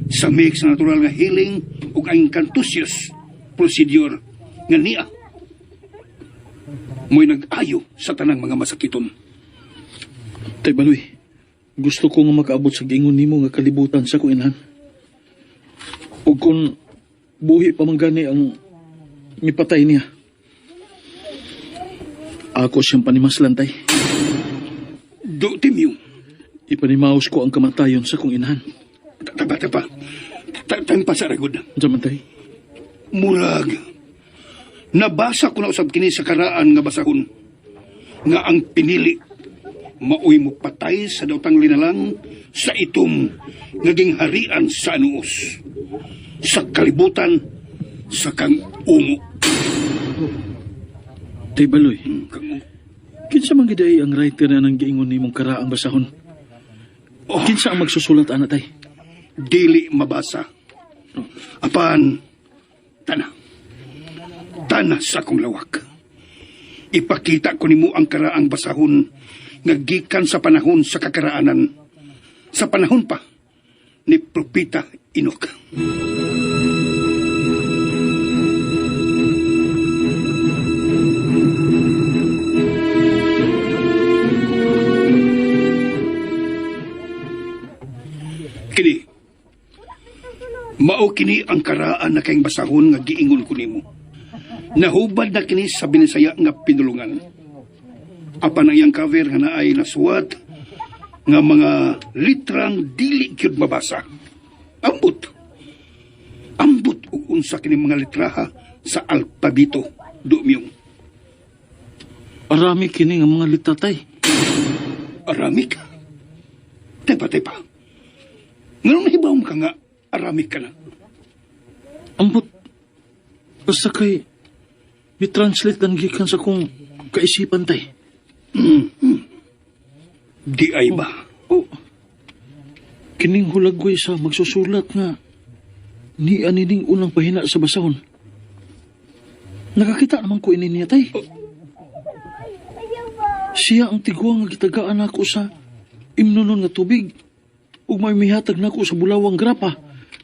sa mix sa natural nga healing ug ang cantusius procedure nga niya mo'y nag-ayo sa tanang mga masakiton. Tay Baloy, gusto ko nga makaabot sa giingon nimo nga kalibutan sa akong inahan. Ug kung buhi pa man gani ang mipatay niya. Ako siyang panimaslan, tay. Do timyo. Ipanimaos ko ang kamatayon sa akong inahan. Tapa, tapa. Tapa sa ragod. Unsa man, tay? Murag. Nabasa ko na usab kini sa karaan nga basahon. Nga ang pinili maoy mo patay sa daotang linalang sa itom naging harian sa anuos. Sa kalibutan sa kang ungo. Tay Baloy, Kang ungo. kinsa man gid ay ang writer na nang giingon nimong karaang basahon? Oh. Kinsa ang magsusulat ana, tay? Dili mabasa. Apan tana. Tana sa akong lawak. Ipakita ko nimo ang karaang basahon nga gikan sa panahon sa kakaraanan. Sa panahon pa ni Propeta Enoch. Kini, mao kini ang karaan na kayong basahon nga giingon ko nimo. Nahubad na kini sa binisaya nga pinulungan. Apan ang iyang cover nga naay nasuwat nga mga litrang dili gyud mabasa. Ambot. Ambot og unsa kini mga litraha sa alpabito dumyong. Arami kini nga mga litra, tay. Aramik. Tepa, tepa. Nganong nahibaw ka nga aramik ka na? Ambot, basta kay mi-translate lang gikan sa akong kaisipan, tay. Di ay ba? Oh, kining hulagway sa magsusulat nga ni anining unang pahina sa basahon. Nakakita naman ko ini niya, tay. Siya ang tiguang nga gitagaan nako sa imnonon nga tubig ug may mihatag nako sa bulawang grapa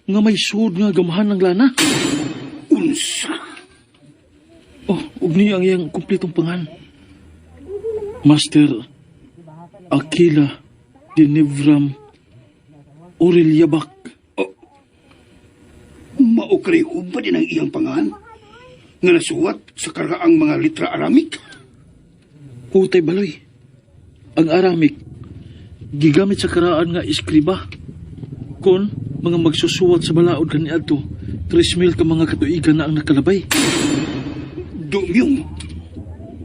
nga may suod nga gamahan ng lana. Unsa? Oh, ug niya ang iyang kumpletong pangan. Master Aquila Dinevram Aureliabak. Maukray ba din ang iyang pangahan? Nga nasuwat sa karaang mga litra aramik? Utay baloy. Ang Aramik gigamit sa karaan nga iskriba. Kon mga magsusuwat sa balaod kaniadto, 3,000 ka mga katuigan na ang nakalabay. Dumyong.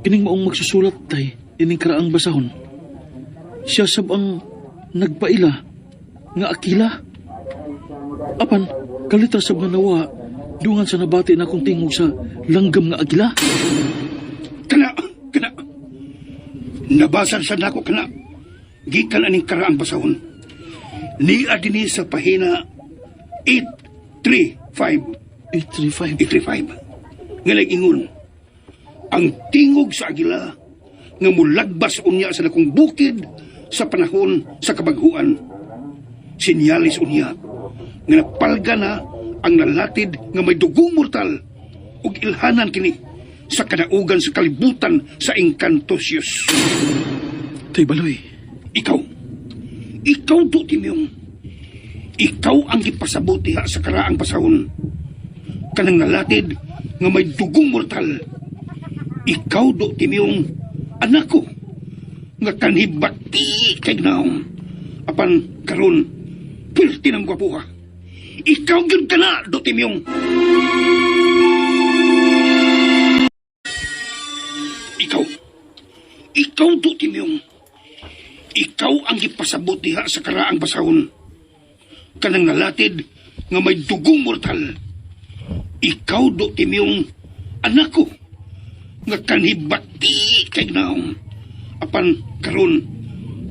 Kining maong magsusulat tay ining karaang basahon. Siya sab ang nagpaila nga akila. Apan kalitra sab nga nawa dungan sa nabati na akong tingog sa langgam nga agila. Kana, kana. Nabasa sa nako kana. Gikan aning karaang basahon. Nia dinhi sa pahina 835. 835. 835. Nga nag-ingon, ang tingog sa agila nga mulagbas unya sa dakong bukid sa panahon sa kabaghuan. Sinyalis unya nga napalga na ang nalatid nga may dugong mortal ug ilhanan kini sa kadaugan sa kalibutan sa Encantosius. Tay Baloy. Ikaw, ikaw do, Timyong. Ikaw ang gipasabot diha sa karaang pasahon. Kanang nalatid nga may dugong mortal. Ikaw do, Timyong, anak ko, nga kanhibati kay gnaong. Apan karon, pwerte ng gwapuha. Ikaw gyud ka na, do, Timyong. Ikaw, ikaw do, Timyong. Ikaw ang gipasabot diha sa karaang basahon. Kanang nalatid nga may dugong mortal. Ikaw do, Timyong, anak ko, nga kanhibati kay gnaong. Apan karon,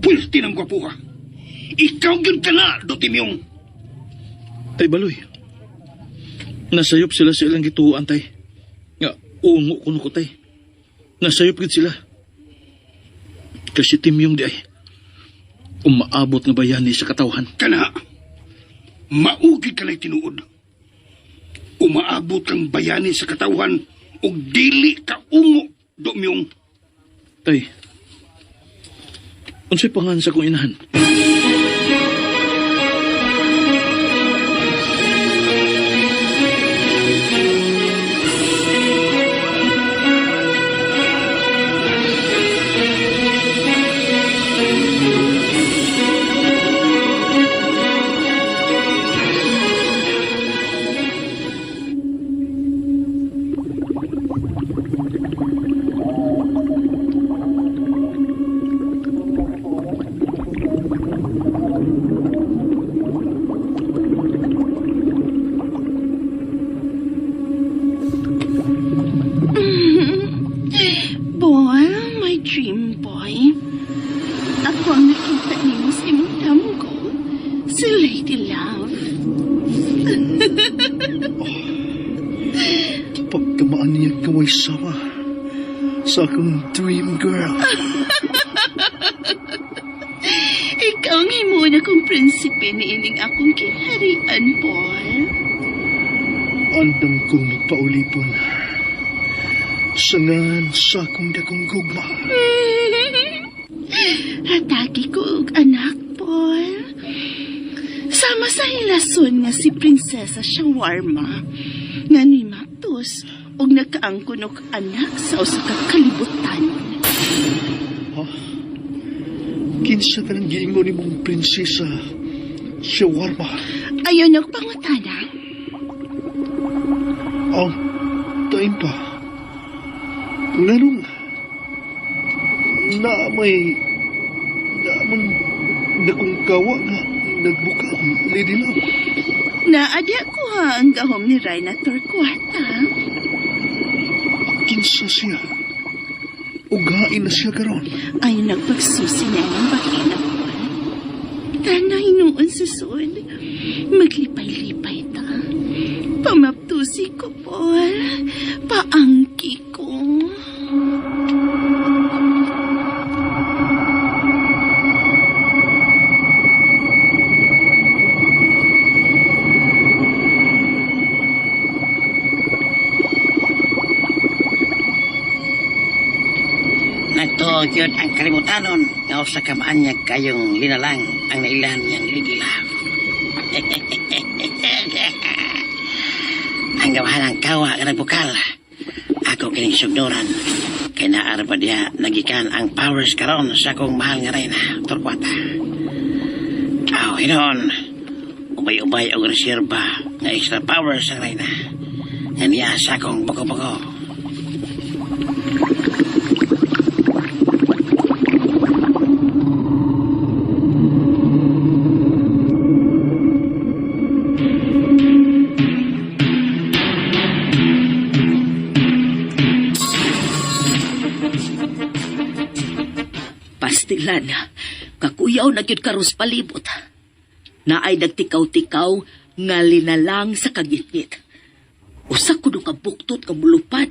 pwerte ng gwapuha. Ikaw gyud ka na, do, Timyong. Tay Baloy. Nasayop sila sa ilang gituan, tay. Nga, ungo kuno ko, tay. Nasayop gid sila. Kasi Timyong di ay. Umaabot nga bayani sa katawhan. Kana, maugid ka na'y tinuod. Umaabot kang bayani sa katawhan ug dili ka ungo, Domyong. Tay, unsay pangan sa kong inahan? Boy, my dream boy. Ako ang nakita nimo sa imong damgo. Si Lady Love. Pagkamaan niya kaway sama sa akong dream girl. Ikaw ang himuon akong prinsipe ni ining akong kinaharian, Paul. Andam kong magpaulipon. Sangan sa akong dakong gugma. Hatagi ko og anak, Paul. Sama sa hilason nga si Prinsesa Shawarma nga ni Matos og nagkaangkon og anak sa usa ka kalibutan. Ha? Kinsa ka nang giingon ni mong prinsesa Shawarma? Ayon nagpangutana. Ang time pa. Nganong na may na man nakong kawa nga nagbuka Lady Love. Naadya ko ha ang gahom ni Reyna Torquata. Kinsa siya? Ugain na siya karon. Ay nagpagsusi niya ng bakina, Paul. Tanay noon sa sun. Maglipay-lipay ta. Pamaptusi ko, Paul. Paangki ko. Nagtuo gyud ang kalibutanon nga usa ka maanyag kayong linalang ang nailan niyang Lady Love. Ang gawahan ang kawa nga nagbukal. Ako kining sugnuran. Kay naa ra ba diha nagikan ang powers karon sa akong mahal nga reyna, Torquata. Aw, hinoon. Ubay-ubay og reserba nga extra powers ang reyna. Nga niya sa akong bako-bako. Pastilan, kakuy. Naghuyaw na gyud karon sa palibot. Naay nagtikaw-tikaw nga linalang sa kagitngit. Usa kuno ka buktot nga mulupad.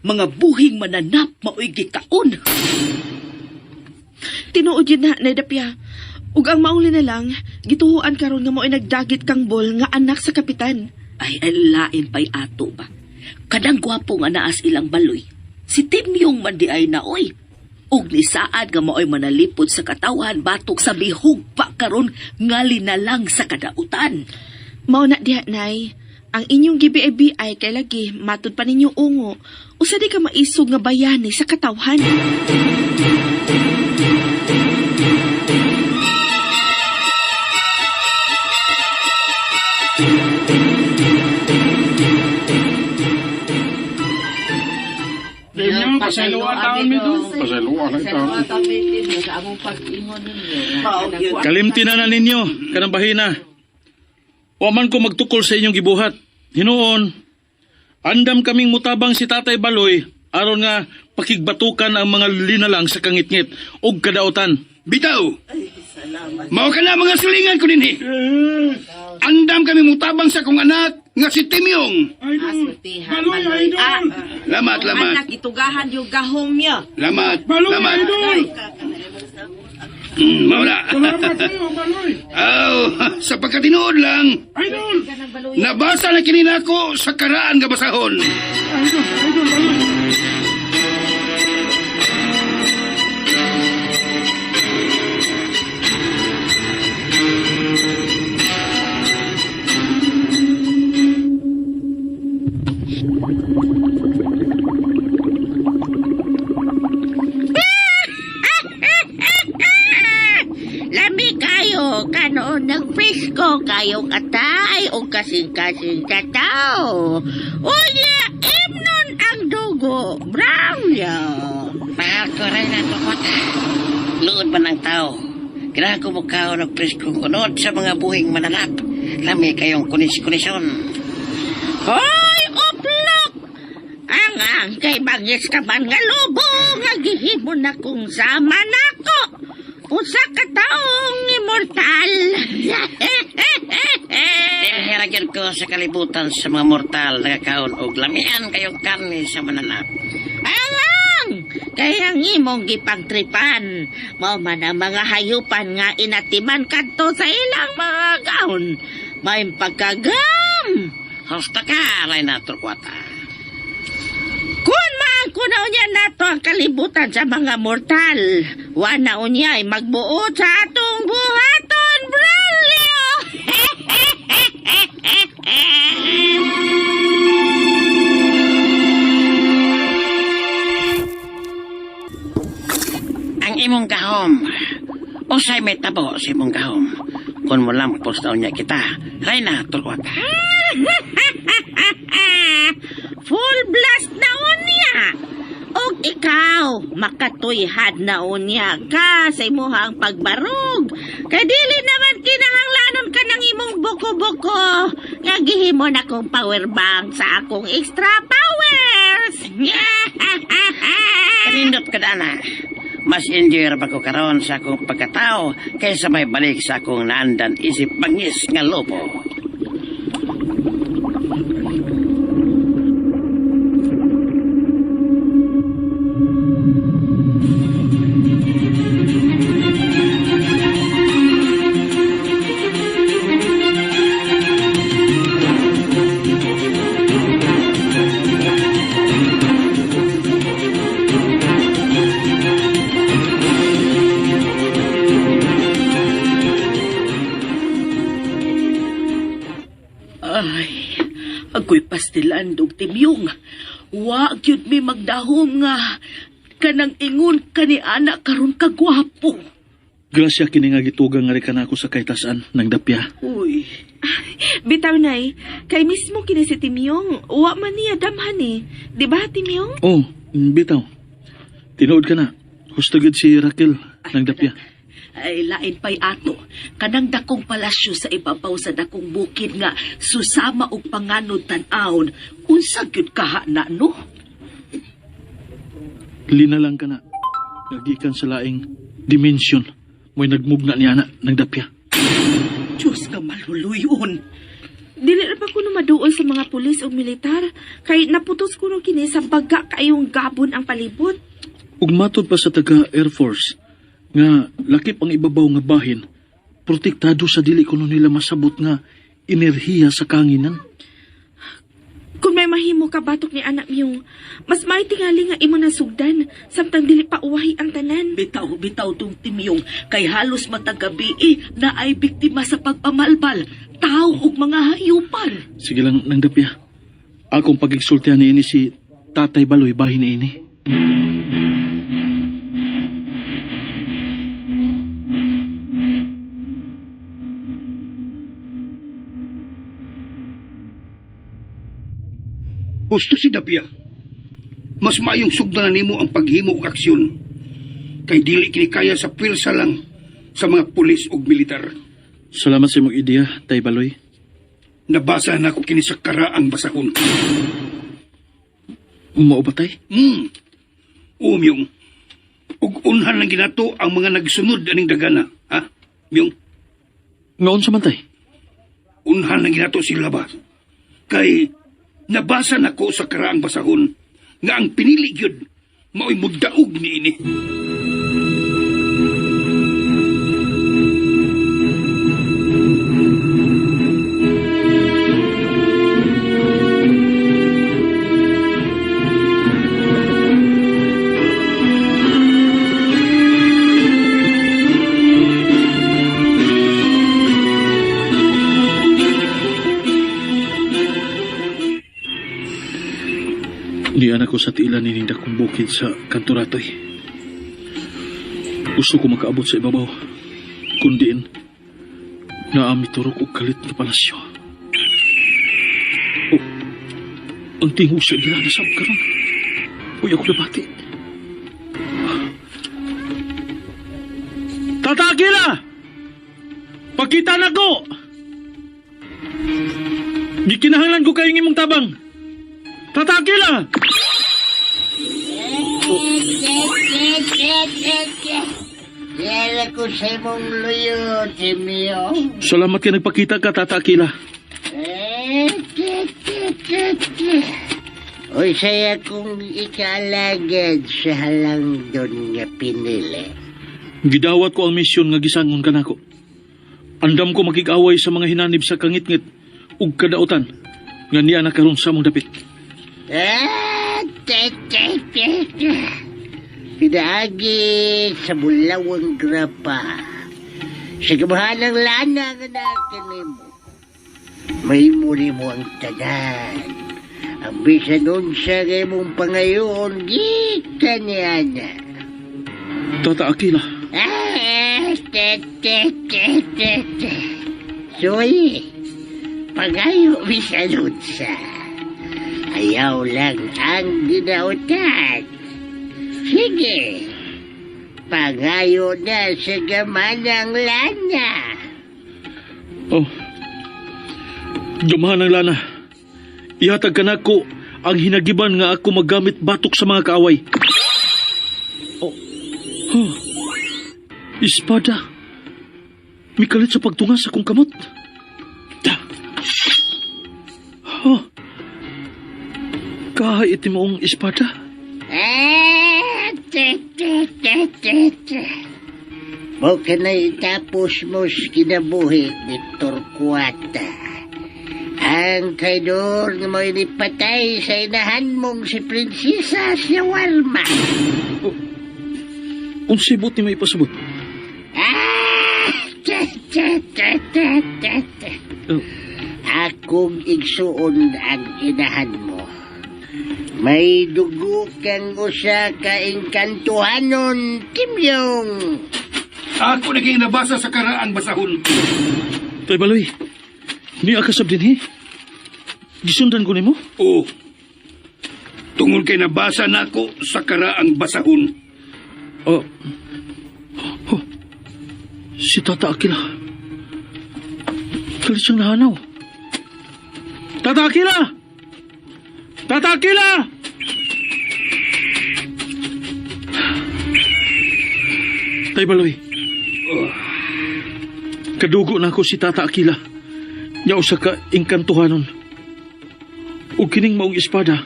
Mga buhing mananap maoy gikaon. Tinuod yun na, Nay Dapya. Ug ang mauli na lang, gituhuan karon nga mo'y nagdagit kang bol nga anak sa kapitan. Ay, ay lain pa'y ato ba? Kanang gwapo nga naas ilang baloy. Si Timyong man di ay naoy. Ug nisaad nga maoy manalipod sa katawan batok sa bihog pa karon nga linalang sa kadautan. Mao na diha, Nay. Ang inyong gibi-bi kay lagi, matud pa ninyo ungo. Usa di ka maisog nga bayani sa katawhan. Kalimti na na ninyo, kanang bahina. Wa man ko magtukol sa inyong gibuhat. Hinuon, andam kaming mutabang si Tatay Baloy aron nga pakigbatukan ang mga linalang sa kangitngit og kadautan. Bitaw! Mao ka na mga silingan ko dinhi. Andam kami mutabang sa kong anak nga si Timyong. Lamat, lamat. Anak, itugahan yung gahom niya. Lamat, lamat. Mao na. Aw, sa pagkatinuod lang. Nabasa na kini nako sa karaan nga basahon. Lami kayo, kanoon ng presko kayo katay o kasing-kasing tataw. Unya, imnon ang dugo, brown yo. Mahal ko rin na tukot. Luod man ang tao. Kailangan ko mukhaon og preskong unod sa mga buhing mananap. Lami kayong kunis-kunisyon. Hoy, uplok! Ang ang kay bangis ka man nga lobo, nga gihimo na kung sama nako. Usa ka taong immortal. Dinhira gyud ko sa kalibutan sa mga mortal nagakaon og lamian kayong karne sa mananap. Alang! Kaya ang imong gipangtripan, mao man ang mga hayupan nga inatiman kadto sa ilang mga gaon. May pagkagam! Husta ka, Reyna Torquata. Kung maangkunaw niya nato ang kalibutan sa mga mortal, wana unya ay magbuot sa atong buhaton, Braulio! Ang imong gahom. Usay may tabo sa imong gahom. Kung molampos na unya kita, Reyna Torquata. Full blast na unya! Og ikaw, makatuyhad na unya ka sa imuhang pagbarog. Kay dili naman kinahanglanon ka ng imong buko-buko. Nga gihimo na kong power bank sa akong extra powers. Kanindot ka na. Mas enjoy ra ba ko karon sa akong pagkatao kaysa may balik sa akong naandan isip bangis nga lobo. Ay, agoy pastilan dog Timyong. Wa gyud mi magdahom nga kanang ingon kani anak karon ka gwapo. Grasya kini nga gitugang nga ka nako sa kaytasan ng dapya. Uy, Bitaw, Nay, kay mismo kini si Timyong, wa man niya damhan eh. Di ba, Timyong? Oh, bitaw. Tinuod ka na. Husto gyud si Raquel ng dapya. Ay lain pa'y ato. Kanang dakong palasyo sa ibabaw sa dakong bukid nga susama og panganod tan-awon. Unsa gyud kaha na no? Linalang ka na. Nagikan sa laing dimension. Mo'y nagmugna niya na ng dapya. Diyos ka maluluyon. Dili ra pa kuno maduol sa mga pulis o militar kay naputos kuno kini sa baga kayong gabon ang palibot. Ug matod pa sa taga Air Force nga lakip ang ibabaw nga bahin, protektado sa dili kuno nila masabot nga enerhiya sa kanginan. Kung may mahimo ka batok ni anak miyong, mas may tingali nga imo nasugdan samtang dili pa uwahi ang tanan. Bitaw, bitaw tong Timyong kay halos matag gabi eh, na ay biktima sa pagpamalbal, tao ug mga hayupan. Sige lang nang dapya. Akong pagigsultihan niini si Tatay Baloy bahin niini. Gusto si Dapia. Mas maayong sugdan na nimo ang paghimo og aksyon. Kay dili kini kaya sa puwersa lang sa mga pulis ug militar. Salamat sa imong ideya, Tay Baloy. Nabasa na ako kini sa karaang basahon. Mao ba tay? Umyong. Ug unhan lang ginato ang mga nagsunod aning dagana, ha? Myong, Ngaon sa man tay? unhan lang ginato sila ba? Kay nabasa nako sa karaang basahon nga ang pinili gyud mao'y mudaog niini. Niyan ako sa tiilan nining dakong bukid sa kanturatoy. Gusto ko makaabot sa ibabaw. Kundiin, naami turok og kalit nga palasyo. Oh, ang tingog sa ila nasab karon. Uy, ako nabati. Tata Akila! Pakita na ko! Gikinahanglan ko kayong imong tabang. Tata Akila! Yala ko sa imong luyo, Timio. Salamat kay nagpakita ka, Tata Akila. Uy, saya kong ikaalagad sa halangdon nga pinili. Gidawat ko ang misyon nga gisangon kanako. Andam ko makig-away sa mga hinanib sa kangitngit ug kadautan nga niya na karon sa among dapit. Ah, te, te, te, te. Pinaagi sa bulawang grapa. Sa kamahalang lana nga nakinimo. Mahimuli mo ang tanan. Ang bisan unsa nga imong pangayon, gikan niya na. Tata Akila, Ah, te, te, te, te, te. Soy, pagayo bisan unsa. Ayaw lang ang ginautan. Sige, pagayo na sa gamanang lana. oh. Gamahan ang lana. Ihatag ka nako ang hinagiban nga ako maggamit batok sa mga kaaway. Oh. Huh. Espada. Mikalit sa pagtunga sa kong kamot. Ta. Huh. Kahay iti moong espada. Ah, te, te, te, te, te. Mo ka na itapos mo sa kinabuhi ni Torquata. Ang traidor nga mo inipatay sa inahan mong si Prinsesa Shawarma. Unsay buot ni may ipasabot? Ah, te, te, te, te, te, te. Oh. Akong igsuon ang inahan mo. May dugo kang usa ka engkantuhanon, Kim Yong. Ako naging nabasa sa karaang basahon. Tay Baloy, ni akasab din he. Gisundan ko nimo? Oo. Tungol kay nabasa nako sa karaang basahon. Oh. Oh. Si Tata Akila. Kalit siyang nahanaw. Tata Akila! Tata Akila! Tay Baloy. Oh. Kadugo na ako si Tata Akila. Nya usa ka engkantuhanon. Ug kining maong espada.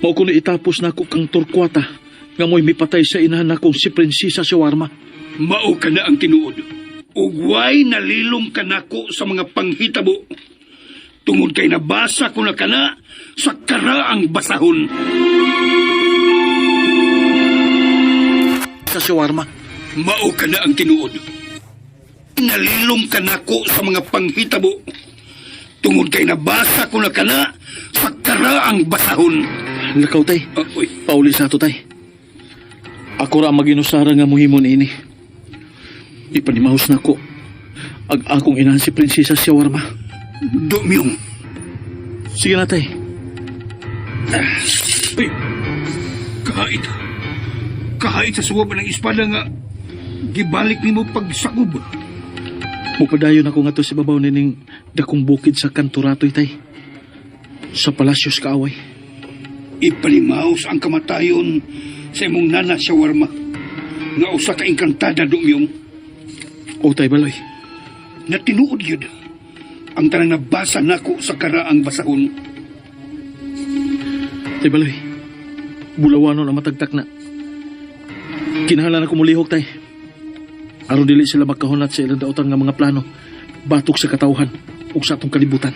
Mao kuno itapos nako kang Torquata nga mo'y mipatay sa inahan nakong si Prinsesa Shawarma. Mao ka na ang tinuod. Ugway nalilom ka nako sa mga panghitabo. Tungod kay nabasa ko na kana sa karaang basahon. Sa shawarma. Mao ka na ang tinuod. Nalilom ka nako sa mga panghitabo. Tungod kay nabasa ko na kana sa karaang basahon. Lakaw tay. Uy, Pauli sa ato tay. Ako ra ang maginusara nga muhimo niini. Ipanimahos na ko ang akong inahan si Prinsesa Shawarma. Dumyong. Sige na tay. Uy, kahit. Kahit sa suwab ng espada nga gibalik nimo pagsakob. Mupadayon ako nga to sa babaw nining dakong bukid sa Kanturatoy tay. Sa Palasyos Kaaway. Ipalimaos ang kamatayon sa imong nana shawarma. Nga usa ka engkantada, Dumyong. O tay baloy. Na tinuod yun ang tanang nabasa nako sa karaang basahon. Tay baloy. Bulawanon ang matagtak na. Kinahanglan ako mulihok tay. Aron dili sila makahunat sa ilang dautan nga mga plano batok sa katawhan ug sa atong kalibutan.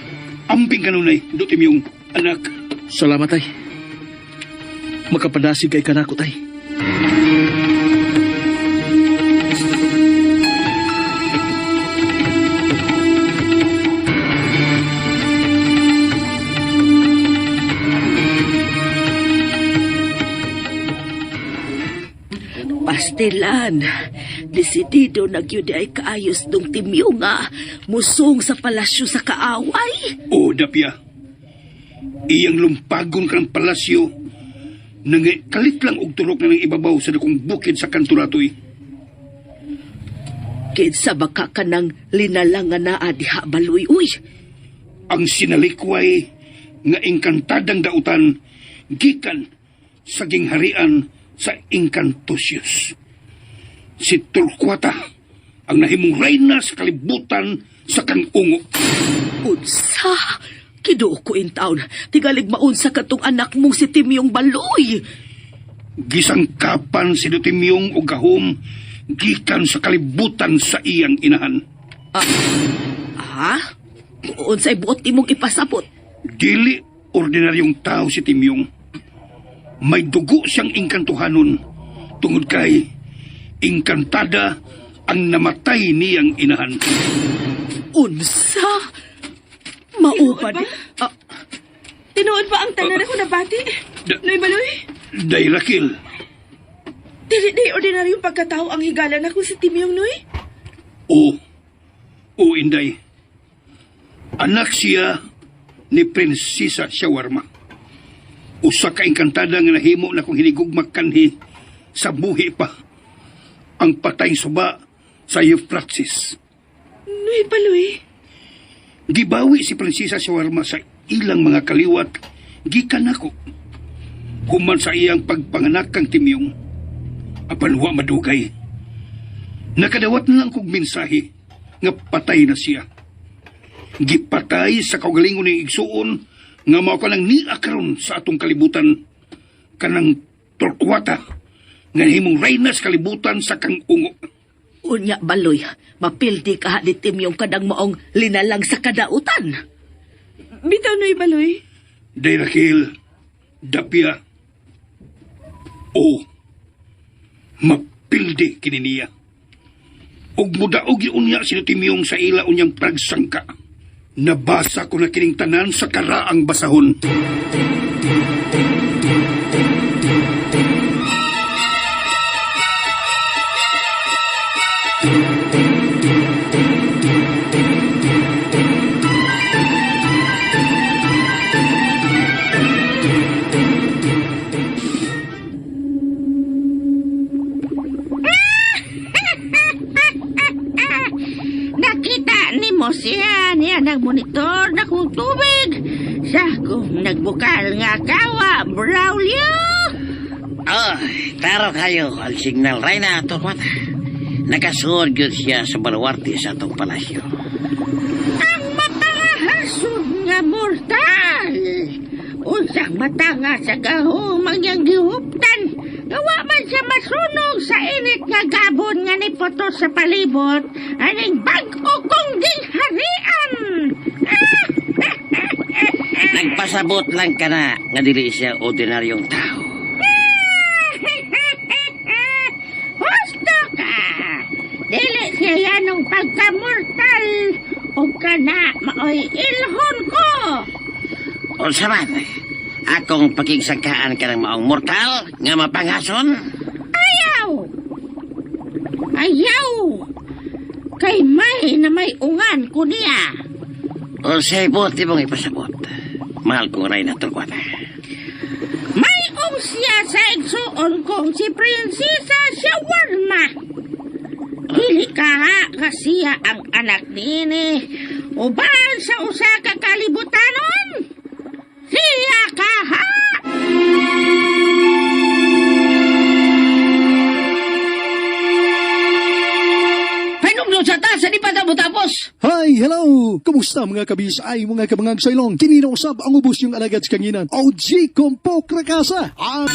Amping kanunay, Dutimyong, anak. Salamat tay. Makapadasig kay kanako tay. Pastilan, desidido na gyud ay kaayos dong timyo nga musong sa palasyo sa kaaway. O, Dapya. Iyang lumpagon ka ng palasyo nang kalit lang og turok na ng ibabaw sa dakong bukid sa kanturatoy. Kinsa baka ka ng linalang nga naa diha baloy uy. Ang sinalikway nga engkantadang dautan gikan sa gingharian sa Encantosius. Si Torquata ang nahimong reyna sa kalibutan sa kangungo. Unsa? Kiduo ko in town. Tigalig maunsa katong anak mong si Timyong Baloy. Gisangkapan si Dutimyong og gahom gikan sa kalibutan sa iyang inahan. Ha? Unsay buot imong ipasabot? Dili ordinaryong tao si Timyong. May dugo siyang engkantuhanon tungod kay engkantada ang namatay niyang inahan. Unsa? Mao ba Tinuod ba? di? Ah, Tinuod ba ang tanan ako nabati? Noy Baloy, Day Rakil, dili day ordinaryong pagkatao ang higala nako si Timyong, Noy. o, o Inday, anak siya ni Prinsesa Shawarma. Usa ka engkantada nga nahimo na kong hinigugma kanhi sa buhi pa ang patay suba sa Euphrates. Noy Baloy, Gibawi si Prinsesa Shawarma sa ilang mga kaliwat gikan nako. Human sa iyang pagpanganak kang Timyong, apan wa madugay. Nakadawat na lang kog mensahe nga patay na siya. Gipatay sa kaugalingon ni igsuon nga mao kanang niya karon sa atong kalibutan kanang Torquata nga nahimong reyna sa kalibutan sa kangungo. Unya baloy, mapildi ka ni Timyong kadang maong linalang sa kadautan. bitaw Noy Baloy. Day Raquel, Dapia, o mapildi kini niya. Ug mudaog unya si Timyong sa ila unyang pragsangka. Nabasa ko na kining tanan sa karaang basahon. Nakita ni mo siya niya nagmonitor na kong tubig. Sa kong nagbukal nga kawa, Braulio. Oh, klaro kayo ang signal, Reyna Torquata. Nakasuod gyud siya sa baluarte sa atong palasyo. Ang mapangahasod nga mortal! Unsang mata nga sa gahom ang iyang gihuptan, nga wa man siya masunog sa init nga gabon nga nipoto sa palibot, aning bag-o kong gingharian! Nagpasabot lang ka na nga dili siya ordinaryong tao. Husto ka! Dili siya yanong pagkamortal, ug kana maoy ilhon ko! Unsa man, akong pakigsangkaan ka ng maong mortal nga mapanghason? Ayaw! Ayaw! Kay may na may ungan ko niya. Unsay buot imong ipasabot? Mahal kong Reyna Torquata. May ung siya sa igsuon kong si Prinsesa Shawarma. Dili ka ha, nga siya ang anak niini. Uban sa usa ka kalibutanon. Siya ka ha! Pahinumdum sa ta, sa di pa ta motapos. Hi, hello! Kumusta mga kabisay, mga kabangag sa ilong? Kinina usab ang ubos yung alagad sa kanginan. OG Kompok Rakasa! Ang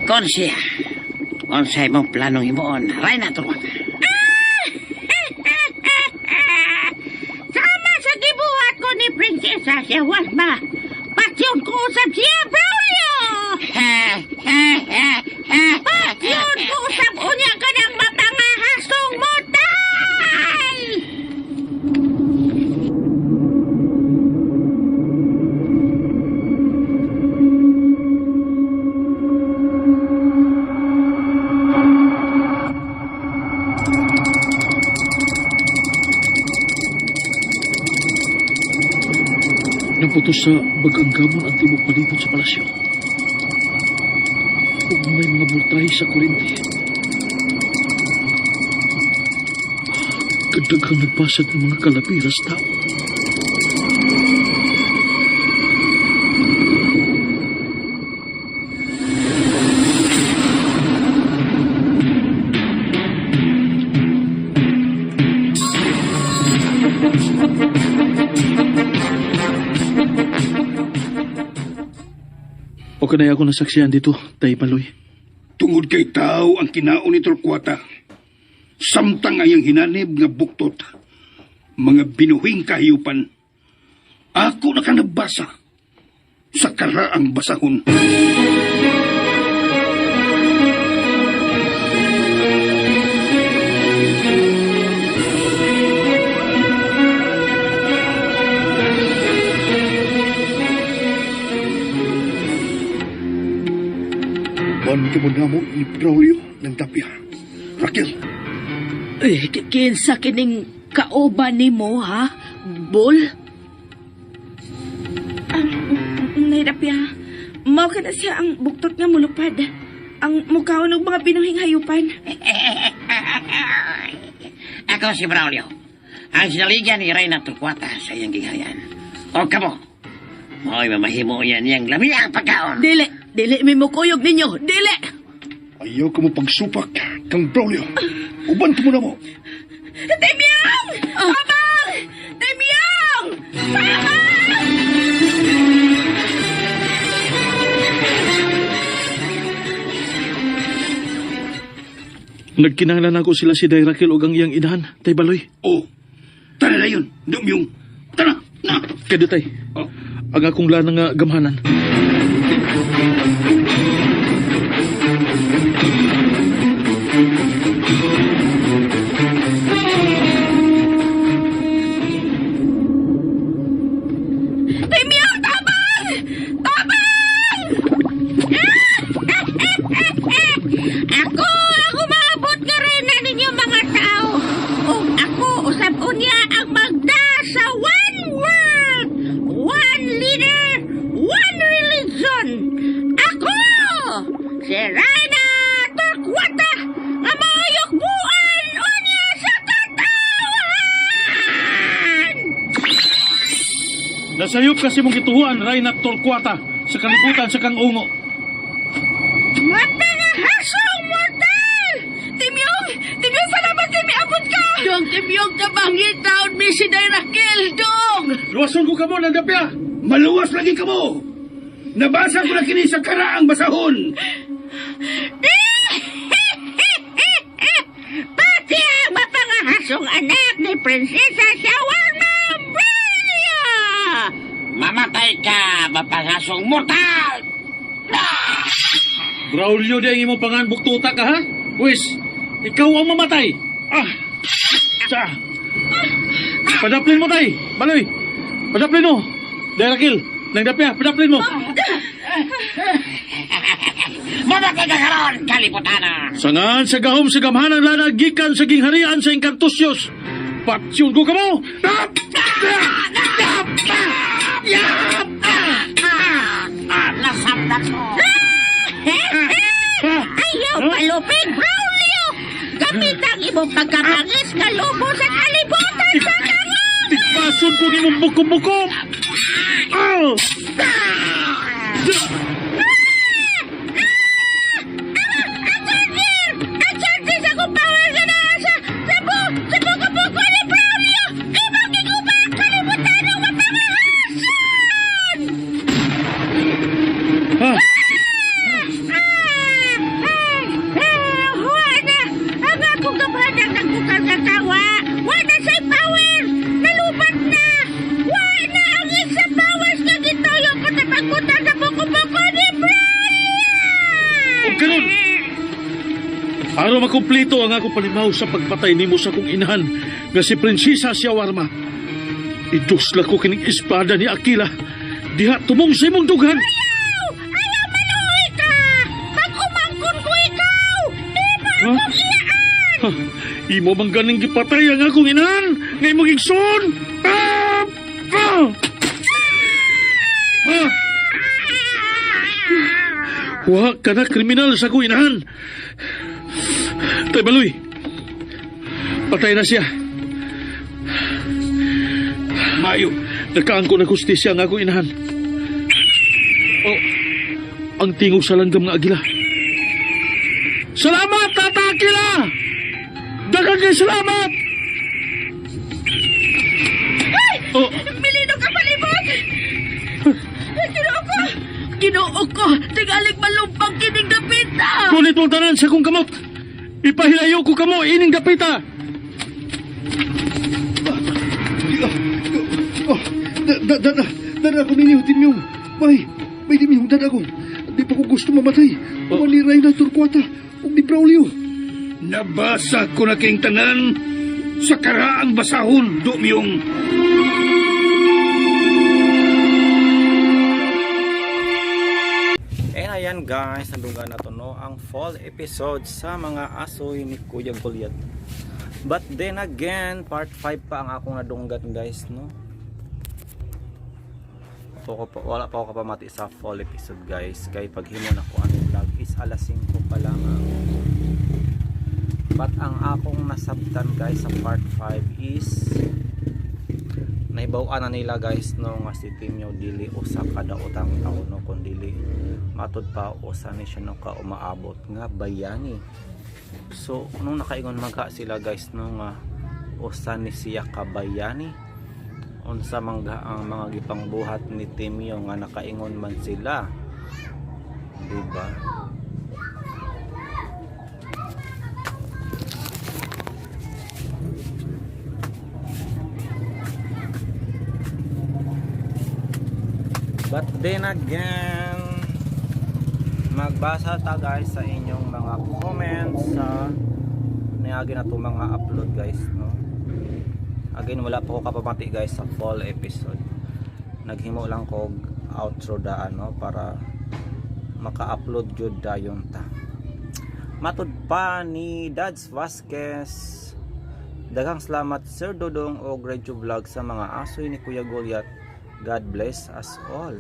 Kon siya, unsay mong planong himuon, Reyna Torquata? Sama sa gibuhat ko ni Prinsesa Shawarma. Patyon ko usab siya, Braulio! Patyon ko usab unya ka ng mapangahasong mortal! Naputos sa bagang gamon ang tibok palibot sa palasyo. Ug may mga multahe sa kurente. Kadaghang nagpasad ng mga kalapiras tao. O kanay ako nasaksiyan dito, Tay Maloy. Tungod kay tao ang kinaon ni Torquata. Samtang ayang hinanib nga buktot. Mga binuhing kahiyupan. Ako na ka nabasa. Sa karaang basahon. Ban ka mo na mo ni Braulio ng tapia. Raquel, Eh, kinsa kining kauban nimo ha? Bol? Nay Dapya, mao ka na siya ang buktot nga mulupad. Ang mukhaon og mga binuhing hayupan. Ako si Braulio. Ang sinaligan ni Reyna Torquata sa iyang gingharian. O kamo, mao'y mamahimo yan niyang lamiang pagkaon. Dili, dili mi mukuyog ninyo. Dili. ayaw ka mo pagsupak kang Braulio. Uban ka mo na mo. Temyang! Abang! Temyang! Abang! Nagkinahanglan ako sila si Day Raquel ug ang iyang inahan, Tay Baloy. Oh, tara na yun. Dumyong. Tara, na. Kaya tay, Oh. ang akong lana nga gamhanan. Temyang! Tabang! Tabang! Ako ang umabot nga rin na ninyo mga tao. Ug ako usab unya ang magda sa one world, one leader, one religion. Ako, si Reyna Torquata, nga maayok buan unya sa katawhan! Nasayop kasi mong gituhuan, Reyna Torquata, sa sa kalibutan sa kang ungo. Mapangahasong mortal! Timyong! Timyong, salamat kay miabot ka! Dong, Timyong, tabangin taon mi si Day Raquel, dong! Luwason ko kamo ng dapya. Maluwas lagi kamo. Nabasa ko na kini sa karaang basahon. Pati ang mapangahasong anak ni Prinsesa Shawarma Braulio! Mamatay ka, mapangasong mortal! Braulio di ang imong pangan buktuta ka ha? Wis, ikaw ang mamatay. Ah. Sa. Padaplin mo tay. Baloy. Padaplin mo. Day Raquel, nang dapya, padaplin mo. Mamatay ka karon, kalibutana! Sangan sa gahom sa gamhanang lana gikan sa gingharian sa Encantusios. Patsyon ko kamo. Nasabtan ko! Ayaw palupig, Braulio! Gamit ang imong pagkabangis nga lubo sa kalibutan sa kangong! Tigpason ko nimong buko-buko. Ah! Ang charger! Ang charger sa akong power nga naa sa buko-buko ni Braulio! Imong giguba ang kalibutan ng mapangahason! Ha? Wa na! Ang akong gamhanang nagbukal nga kawa! Wa na siya'y power! Nalubat na! Wa na ang isa powers nga gituyo ko sa pagbutang sa buko-buko ni Braulio! Og karon, aron makumpleto ang akong palimaw sa pagpatay nimo sa akong inahan nga si Prinsesa Siawarma. Idusla ko kining espada ni Akila. Diha tumong sa imong dughan. Ayaw! Ayaw maluoy ka! Pag-umangkon ko ikaw! Imo Ha? akong iyaan! Ha, imo bang ganing gipatay ang akong inahan nga imong igsoon? Ah! Ah! Ah! Wa ka na kriminal sa akong inahan. Tay Baloy, patay na siya. Mayo. Nakaangko na hustisya ang akong inahan. Oh, ang tingog sa langgam nga agila. Salamat, Tata Akila! Daghang kay salamat! Oh, Milino ka palibot! Ginoo ko! Ginoo ko, tingaling malumpang kining dapita! kulit mong tanan sa akong kamot. Ipahilayo ko kamo ining dapita. Oh, da, da, da, da, dada ko ninyo, Timyong. Bay, bay, Timyong, dada ko. Di pa ko gusto mamatay. Oh. Wali Reyna Torquata, ug ni Braulio. Nabasa ko na king tanan sa karaang basahon, Dumyong. And ayan guys, nandunggan na to no, ang fall episode sa mga asoy ni Kuya Goliath. But then again, part 5 pa ang akong nadunggan guys no. Wala pa ako kapamati sa fall episode guys. Kay paghimo na ko ang vlog is alas 5 pa lang ang. But ang akong nasabtan guys sa part 5 is nahibaw-an na nila guys no nga si Timyo dili usa kada utang taon no kun dili matud pa usa ni siya no ka umaabot nga bayani. So nung nakaingon magha sila guys no nga usa ni siya ka bayani, unsa mangga ang mga gipangbuhat ni Timyo nga nakaingon man sila, di ba? But then again, magbasa ta guys sa inyong mga comments sa niagi na itong mga upload guys no. Again, wala pa ko kapamati guys sa fall episode. Naghimo lang ko og outro daan no para maka-upload jud dayon ta. Matud pa ni Dads Vasquez. Daghang salamat Sir Dodong og Radio Vlog sa mga asoy ni Kuya Goliath. God bless us all.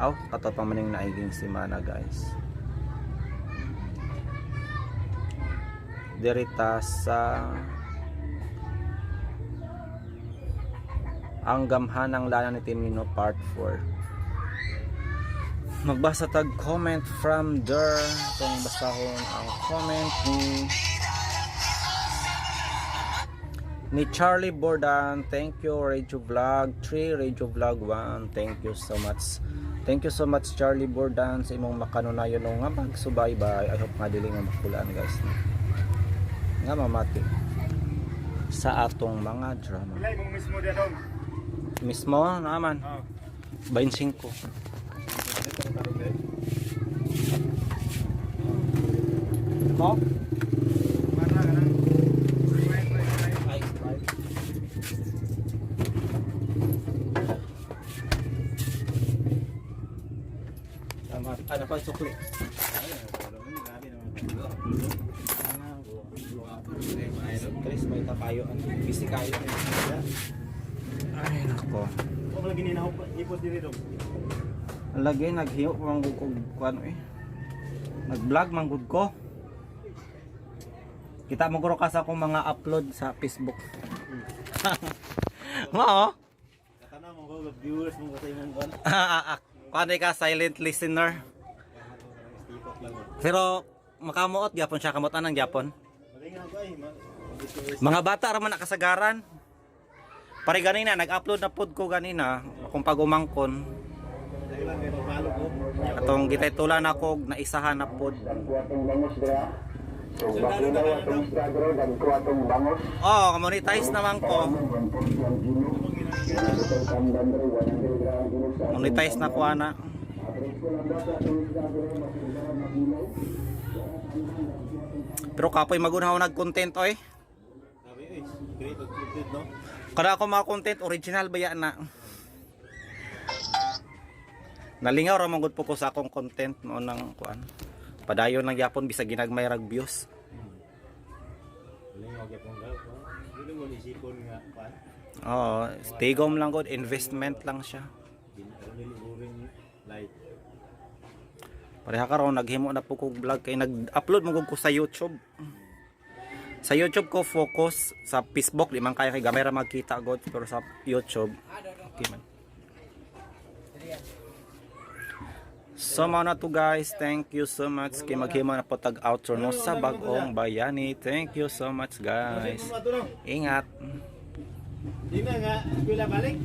Aw, kato pa maning naiging simana guys. Dirita sa ang gamhanang lana ni Timino part 4. Magbasa tag comment from there. Kung basahon ang comment ni Charlie Bordan. Thank you, Radio Vlog 3, Radio Vlog 1. Thank you so much. Thank you so much, Charlie Bordan, sa imong makanunayon nga pagsubaybay. I hope nga dili nga makulaan, guys, no? Nga mamati sa atong mga drama. Mismo naman. 25. Mo? Ay, Sprite. Tama. Ano pa sukli? Chris, may takayo. Ano? Busy kayo. Ay, nako. Lagi naghiyo pa manggug ko kuan eh. Nag-vlog manggug ko. Kita mo guro ka sa akong mga upload sa Facebook. Mao? Viewers mo sa imong kuan. Kuan ka silent listener. Pero makamuot gyapon siya kamot anang gyapon. Mga bata ra man nakasagaran. Pare ganina nag-upload na pod ko ganina akong pag-umangkon. Atong gitaytulan ako og naisahan na pod. Oh, monetize naman ko. Monetize na ko ana. Pero kapoy magunhaw nag-content oy. Kada ako mga content original ba yan na? Nalingaw ra man gud po ko sa akong content mo nang kuan. Padayon lang gyapon bisag ginagmay rag views. Oo, tigom lang gud, investment lang siya. Pareha karon naghimo na po kog vlog kay nag-upload mo ko sa YouTube. Sa YouTube ko focus, sa Facebook di man kaya kay gamay ra magkita god, pero sa YouTube okay man. So mao na to, guys. Thank you so much kay maghimo na po tag outro no sa bagong bayani. Thank you so much, guys. Ingat. Di na nga, eskwela balik.